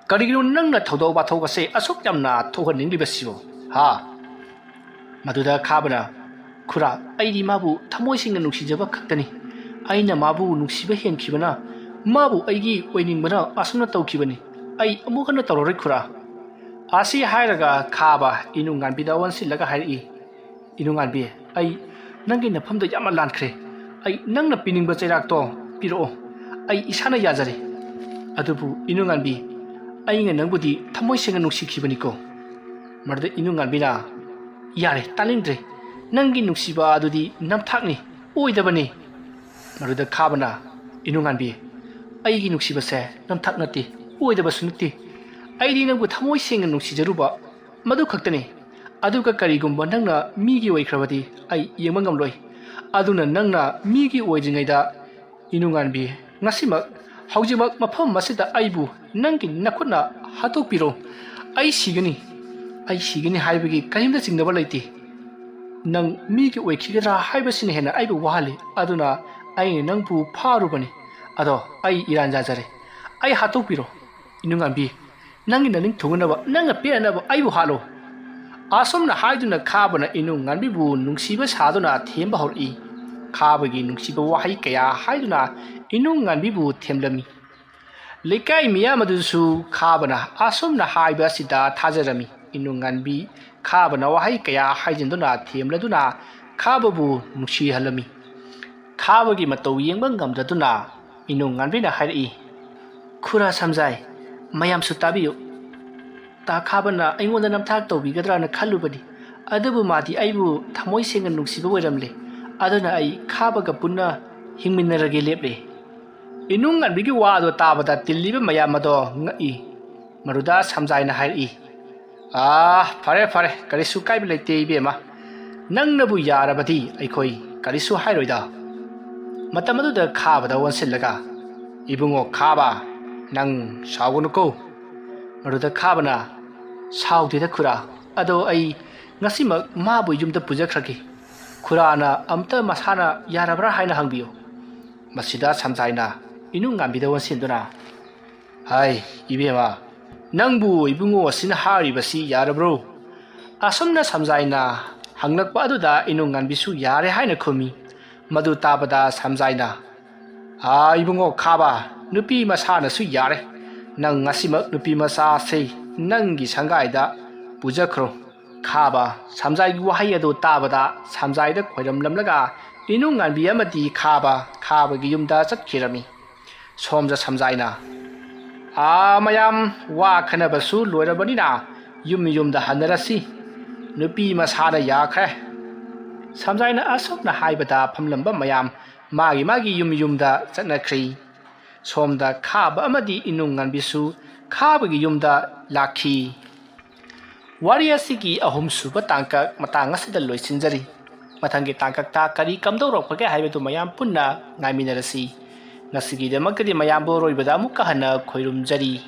ꯀꯔꯤꯒꯤꯅꯣ ꯅꯪꯅ ꯊꯧꯗꯣꯛ ꯋꯥꯊꯣꯛ ꯑꯁꯦ ꯑꯁꯨꯛ ꯌꯥꯝꯅ ꯊꯣꯛꯍꯟꯅꯤꯡꯂꯤꯕꯁꯤꯕꯣ? ꯍꯥ?" ꯃꯗꯨꯗ ꯈꯥꯕꯅ, "ꯈꯨꯔꯥ, ꯑꯩꯗꯤ ꯃꯥꯕꯨ ꯊꯃꯣꯏ ꯁꯦꯡꯅ ꯅꯨꯡꯁꯤꯖꯕ ꯈꯛꯇꯅꯤ꯫ ꯑꯩꯅ ꯃꯥꯕꯨ ꯅꯨꯡꯁꯤꯕ ꯍꯦꯟꯈꯤꯕꯅ ꯃꯥꯕꯨ ꯑꯩꯒꯤ ꯑꯣꯏꯅꯤꯡꯕꯅ ꯑꯁꯨꯝꯅ ꯇꯧꯈꯤꯕꯅꯤ꯫ ꯑꯩ ꯑꯃꯨꯛ ꯍꯟꯅ ꯇꯧꯔꯔꯣꯏ ꯈꯨꯔꯥ꯫ ꯑꯁꯤ ꯍꯥꯏꯔꯒ ꯈꯥꯕ ꯏꯅꯨꯡꯉꯥꯟꯕꯤꯗ ꯑꯣꯟꯁꯤꯜꯂꯒ ꯍꯥꯏꯔꯛꯏ, "ꯏꯅꯨꯡꯉꯥꯟꯕꯤ, ꯑꯩ ꯅꯪꯒꯤ ꯅꯐꯝꯗ ꯌꯥꯝꯅ ꯂꯥꯟꯈ꯭ꯔꯦ꯫ ꯑꯩ ꯅꯪꯅ ꯄꯤꯅꯤꯡꯕ ꯆꯩꯔꯥꯛꯇꯣ ꯄꯤꯔꯛꯑꯣ, ꯑꯩ ꯏꯁꯥꯅ ꯌꯥꯖꯔꯦ꯫ ꯑꯗꯨꯕꯨ ꯏꯅꯨꯡꯉꯥꯟꯕꯤ, ꯑꯩꯅ ꯅꯪꯕꯨꯗꯤ ꯊꯃꯣꯏ ꯁꯦꯡꯅ ꯅꯨꯡꯁꯤꯈꯤꯕꯅꯤꯀꯣ"꯫ ꯃꯗꯨꯗ ꯏꯅꯨꯡꯉꯥꯟꯕꯤꯅ, "ꯌꯥꯔꯦ, ꯇꯥꯅꯤꯡꯗ꯭ꯔꯦ꯫ ꯅꯪꯒꯤ ꯅꯨꯡꯁꯤꯕ ꯑꯗꯨꯗꯤ ꯅꯝꯊꯥꯛꯅꯤ, ꯑꯣꯏꯗꯕꯅꯤ"꯫ ꯃꯗꯨꯗ ꯈꯥꯕꯅ, "ꯏꯅꯨꯡꯉꯥꯟꯕꯤ, ꯑꯩꯒꯤ ꯅꯨꯡꯁꯤꯕꯁꯦ ꯅꯝꯊꯥꯛ ꯅꯠꯇꯦ, ꯑꯣꯏꯗꯕꯁꯨ ꯅꯠꯇꯦ꯫ ꯑꯩꯗꯤ ꯅꯪꯕꯨ ꯊꯃꯣꯏ ꯁꯦꯡꯅ ꯅꯨꯡꯁꯤꯖꯔꯨꯕ, ꯃꯗꯨ ꯈꯛꯇꯅꯤ꯫ ꯑꯗꯨꯒ ꯀꯔꯤꯒꯨꯝꯕ ꯅꯪꯅ ꯃꯤꯒꯤ ꯑꯣꯏꯈ꯭ꯔꯕꯗꯤ ꯑꯩ ꯌꯦꯡꯕ ꯉꯝꯂꯣꯏ꯫ ꯑꯗꯨꯅ ꯅꯪꯅ ꯃꯤꯒꯤ ꯑꯣꯏꯗ꯭ꯔꯤꯉꯩꯗ, ꯏꯅꯨꯡꯉꯥꯟꯕꯤ, ꯉꯁꯤꯃꯛ, ꯍꯧꯖꯤꯛꯃꯛ ꯃꯐꯝ ꯑꯁꯤꯗ ꯑꯩꯕꯨ ꯅꯪꯒꯤ ꯅꯈꯨꯠꯅ ꯍꯥꯠꯇꯣꯛꯄꯤꯔꯣ꯫ ꯑꯩ ꯁꯤꯒꯅꯤ꯫ ꯑꯩ ꯁꯤꯒꯅꯤ ꯍꯥꯏꯕꯒꯤ ꯀꯔꯤꯝꯇ ꯆꯤꯡꯅꯕ ꯂꯩꯇꯦ꯫ ꯅꯪ ꯃꯤꯒꯤ ꯑꯣꯏꯈꯤꯒꯗ꯭ꯔꯥ ꯍꯥꯏꯕꯁꯤꯅ ꯍꯦꯟꯅ ꯑꯩꯕꯨ ꯋꯥꯍꯜꯂꯤ꯫ ꯑꯗꯨꯅ ꯑꯩꯅ ꯅꯪꯕꯨ ꯐꯥꯔꯨꯕꯅꯤ꯫ ꯑꯗꯣ ꯑꯩ ꯏꯔꯥꯟ ꯌꯥꯖꯔꯦ꯫ ꯑꯩ ꯍꯥꯠꯇꯣꯛꯄꯤꯔꯣ꯫ ꯏꯅꯨꯡꯉꯥꯟꯕꯤ, ꯅꯪꯒꯤ ꯅꯅꯤꯡ ꯊꯨꯡꯅꯅꯕ, ꯅꯪꯅ ꯄꯦꯟꯅꯅꯕ ꯑꯩꯕꯨ ꯍꯥꯠꯂꯣ"꯫ ꯑꯁꯨꯝꯅ ꯍꯥꯏꯗꯨꯅ ꯈꯥꯕꯅ ꯏꯅꯨꯡꯉꯥꯟꯕꯤꯕꯨ ꯅꯨꯡꯁꯤꯕ ꯁꯥꯗꯨꯅ ꯊꯦꯝꯕ ꯍꯧꯔꯛꯏ꯫ ꯈꯥꯕꯒꯤ ꯅꯨꯡꯁꯤꯕ ꯋꯥꯍꯩ ꯀꯌꯥ ꯍꯥꯏꯗꯨꯅ ꯏꯅꯨꯡꯉꯥꯟꯕꯤꯕꯨ ꯊꯦꯝꯂꯝꯃꯤ꯫ ꯂꯩꯀꯥꯏ ꯃꯤꯌꯥꯝ ꯑꯗꯨꯁꯨ ꯈꯥꯕꯅ ꯑꯁꯨꯝꯅ ꯍꯥꯏꯕ ꯑꯁꯤꯗ ꯊꯥꯖꯔꯝꯃꯤ꯫ ꯏꯅꯨꯡꯉꯥꯟꯕꯤ ꯈꯥꯕꯅ ꯋꯥꯍꯩ ꯀꯌꯥ ꯍꯥꯏꯖꯤꯟꯗꯨꯅ ꯊꯦꯝꯂꯗꯨꯅ ꯈꯥꯕꯕꯨ ꯅꯨꯡꯁꯤꯍꯜꯂꯝꯃꯤ꯫ ꯈꯥꯕꯒꯤ ꯃꯇꯧ ꯌꯦꯡꯕ ꯉꯝꯗꯗꯨꯅ ꯏꯅꯨꯡꯉꯥꯟꯕꯤꯅ ꯍꯥꯏꯔꯛꯏ, "ꯈꯨꯔꯥ ꯁꯝꯖꯥꯏ, ꯃꯌꯥꯝꯁꯨ ꯇꯥꯕꯤꯌꯨ꯫ ꯇꯥ ꯈꯥꯕꯅ ꯑꯩꯉꯣꯟꯗ ꯅꯝꯊꯥꯛ ꯇꯧꯕꯤꯒꯗ꯭ꯔꯥꯅ ꯈꯜꯂꯨꯕꯅꯤ꯫ ꯑꯗꯨꯕꯨ ꯃꯥꯗꯤ ꯑꯩꯕꯨ ꯊꯃꯣꯏ ꯁꯦꯡꯅ ꯅꯨꯡꯁꯤꯕ ꯑꯣꯏꯔꯝꯂꯦ꯫ ꯑꯗꯨꯅ ꯑꯩ ꯈꯥꯕꯒ ꯄꯨꯟꯅ ꯍꯤꯡꯃꯤꯟꯅꯔꯒꯦ ꯂꯦꯞꯂꯦ"꯫ ꯏꯅꯨꯡꯉꯥꯟꯕꯤꯒꯤ ꯋꯥꯗꯣ ꯇꯥꯕꯗ ꯇꯤꯜꯂꯤꯕ ꯃꯌꯥꯝ ꯑꯗꯣ ꯉꯛꯏ꯫ ꯃꯗꯨꯗ ꯁꯝꯖꯥꯏꯅ ꯍꯥꯏꯔꯛꯏ, "ꯑꯥ, ꯐꯔꯦ, ꯐꯔꯦ, ꯀꯔꯤꯁꯨ ꯀꯥꯏꯕ ꯂꯩꯇꯦ, ꯏꯕꯦꯝꯃ꯫ ꯅꯪꯅꯕꯨ ꯌꯥꯔꯕꯗꯤ ꯑꯩꯈꯣꯏ ꯀꯔꯤꯁꯨ ꯍꯥꯏꯔꯣꯏꯗ"꯫ ꯃꯇꯝ ꯑꯗꯨꯗ ꯈꯥꯕꯗ ꯑꯣꯟꯁꯤꯜꯂꯒ, "ꯏꯕꯨꯡꯉꯣ ꯈꯥꯕ, ꯅꯪ ꯁꯥꯎꯒꯅꯨꯀꯣ"꯫ ꯃꯗꯨꯗ ꯈꯥꯕꯅ, "ꯁꯥꯎꯗꯦꯗ ꯈꯨꯔꯥ, ꯑꯗꯣ ꯑꯩ ꯉꯁꯤꯃꯛ ꯃꯥꯕꯨ ꯌꯨꯝꯗ ꯄꯨꯖꯈ꯭ꯔꯒꯦ꯫ ꯈꯨꯔꯥꯅ ꯑꯝꯇ ꯃꯁꯥꯅ ꯌꯥꯔꯕ꯭ꯔꯥ ꯍꯥꯏꯅ ꯍꯪꯕꯤꯌꯨ"꯫ ꯃꯁꯤꯗ ꯁꯝꯖꯥꯏꯅ ꯏꯅꯨꯡꯉꯥꯟꯕꯤꯗ ꯑꯣꯟꯁꯤꯟꯗꯨꯅ, "ꯍꯥꯏ, ꯏꯕꯦꯝꯃ, ꯅꯪꯕꯨ ꯏꯕꯨꯡꯉꯣ ꯑꯁꯤꯅ ꯍꯥꯏꯔꯤꯕꯁꯤ ꯌꯥꯔꯕ꯭ꯔꯣ?" ꯑꯁꯨꯝꯅ ꯁꯝꯖꯥꯏꯅ ꯍꯪꯂꯛꯄ ꯑꯗꯨꯗ ꯏꯅꯨꯡꯉꯥꯟꯕꯤꯁꯨ ꯌꯥꯔꯦ ꯍꯥꯏꯅ ꯈꯨꯝꯃꯤ꯫ ꯃꯗꯨ ꯇꯥꯕꯗ ꯁꯝꯖꯥꯏꯅ, "ꯑꯥ, ꯏꯕꯨꯡꯉꯣ ꯈꯥꯕ, ꯅꯨꯄꯤ ꯃꯁꯥꯅꯁꯨ ꯌꯥꯔꯦ꯫ ꯅꯪ ꯉꯁꯤꯃꯛ ꯅꯨꯄꯤ ꯃꯆꯥꯁꯦ ꯅꯪꯒꯤ ꯁꯪꯒꯥꯏꯗ ꯄꯨꯖꯈ꯭ꯔꯣ꯫" ꯈꯥꯕ ꯁꯝꯖꯥꯏꯒꯤ ꯋꯥꯍꯩ ꯑꯗꯨ ꯇꯥꯕꯗ ꯁꯝꯖꯥꯏꯗ ꯈꯣꯏꯔꯝꯂꯝꯂꯒ ꯏꯅꯨꯡ ꯉꯥꯟꯕꯤ ꯑꯃꯗꯤ ꯈꯥꯕ ꯈꯥꯕꯒꯤ ꯌꯨꯝꯗ ꯆꯠꯈꯤꯔꯝꯃꯤ꯫ ꯁꯣꯝꯗ ꯁꯝꯖꯥꯏꯅ, "ꯑꯥ, ꯃꯌꯥꯝ, ꯋꯥ ꯈꯟꯅꯕꯁꯨ ꯂꯣꯏꯔꯕꯅꯤꯅ ꯌꯨꯝ ꯌꯨꯝꯗ ꯍꯟꯅꯔꯁꯤ꯫ ꯅꯨꯄꯤ ꯃꯁꯥꯅ ꯌꯥꯈ꯭ꯔꯦ꯫" ꯁꯝꯖꯥꯏꯅ ꯑꯁꯨꯝꯅ ꯍꯥꯏꯕꯗ ꯐꯝꯂꯝꯕ ꯃꯌꯥꯝ ꯃꯥꯒꯤ ꯃꯥꯒꯤ ꯌꯨꯝ ꯌꯨꯝꯗ ꯆꯠꯅꯈ꯭ꯔꯤ꯫ ꯁꯣꯝꯗ ꯈꯥꯕ ꯑꯃꯗꯤ ꯏꯅꯨꯡ ꯉꯥꯟꯕꯤꯁꯨ ꯈꯥꯕꯒꯤ ꯌꯨꯝꯗ ꯂꯥꯛꯈꯤ꯫ ꯋꯥꯔꯤ ꯑꯁꯤꯒꯤ ꯑꯍꯨꯝꯁꯨꯕ ꯇꯥꯡꯀꯛ ꯃꯇꯥꯡ ꯑꯁꯤꯗ ꯂꯣꯏꯁꯤꯟꯖꯔꯤ꯫ ꯃꯊꯪꯒꯤ ꯇꯥꯡꯀꯛꯇ ꯀꯔꯤ ꯀꯝꯗꯧꯔꯛꯄꯒꯦ ꯍꯥꯏꯕꯗꯨ ꯃꯌꯥꯝ ꯄꯨꯟꯅ ꯉꯥꯏꯃꯤꯟꯅꯔꯁꯤ꯫ ꯉꯁꯤꯒꯤꯗꯃꯛꯇꯗꯤ ꯃꯌꯥꯝꯕꯨ ꯑꯔꯣꯏꯕꯗ ꯑꯃꯨꯛꯀ ꯍꯟꯅ ꯈꯣꯏꯔꯨꯝꯖꯔꯤ꯫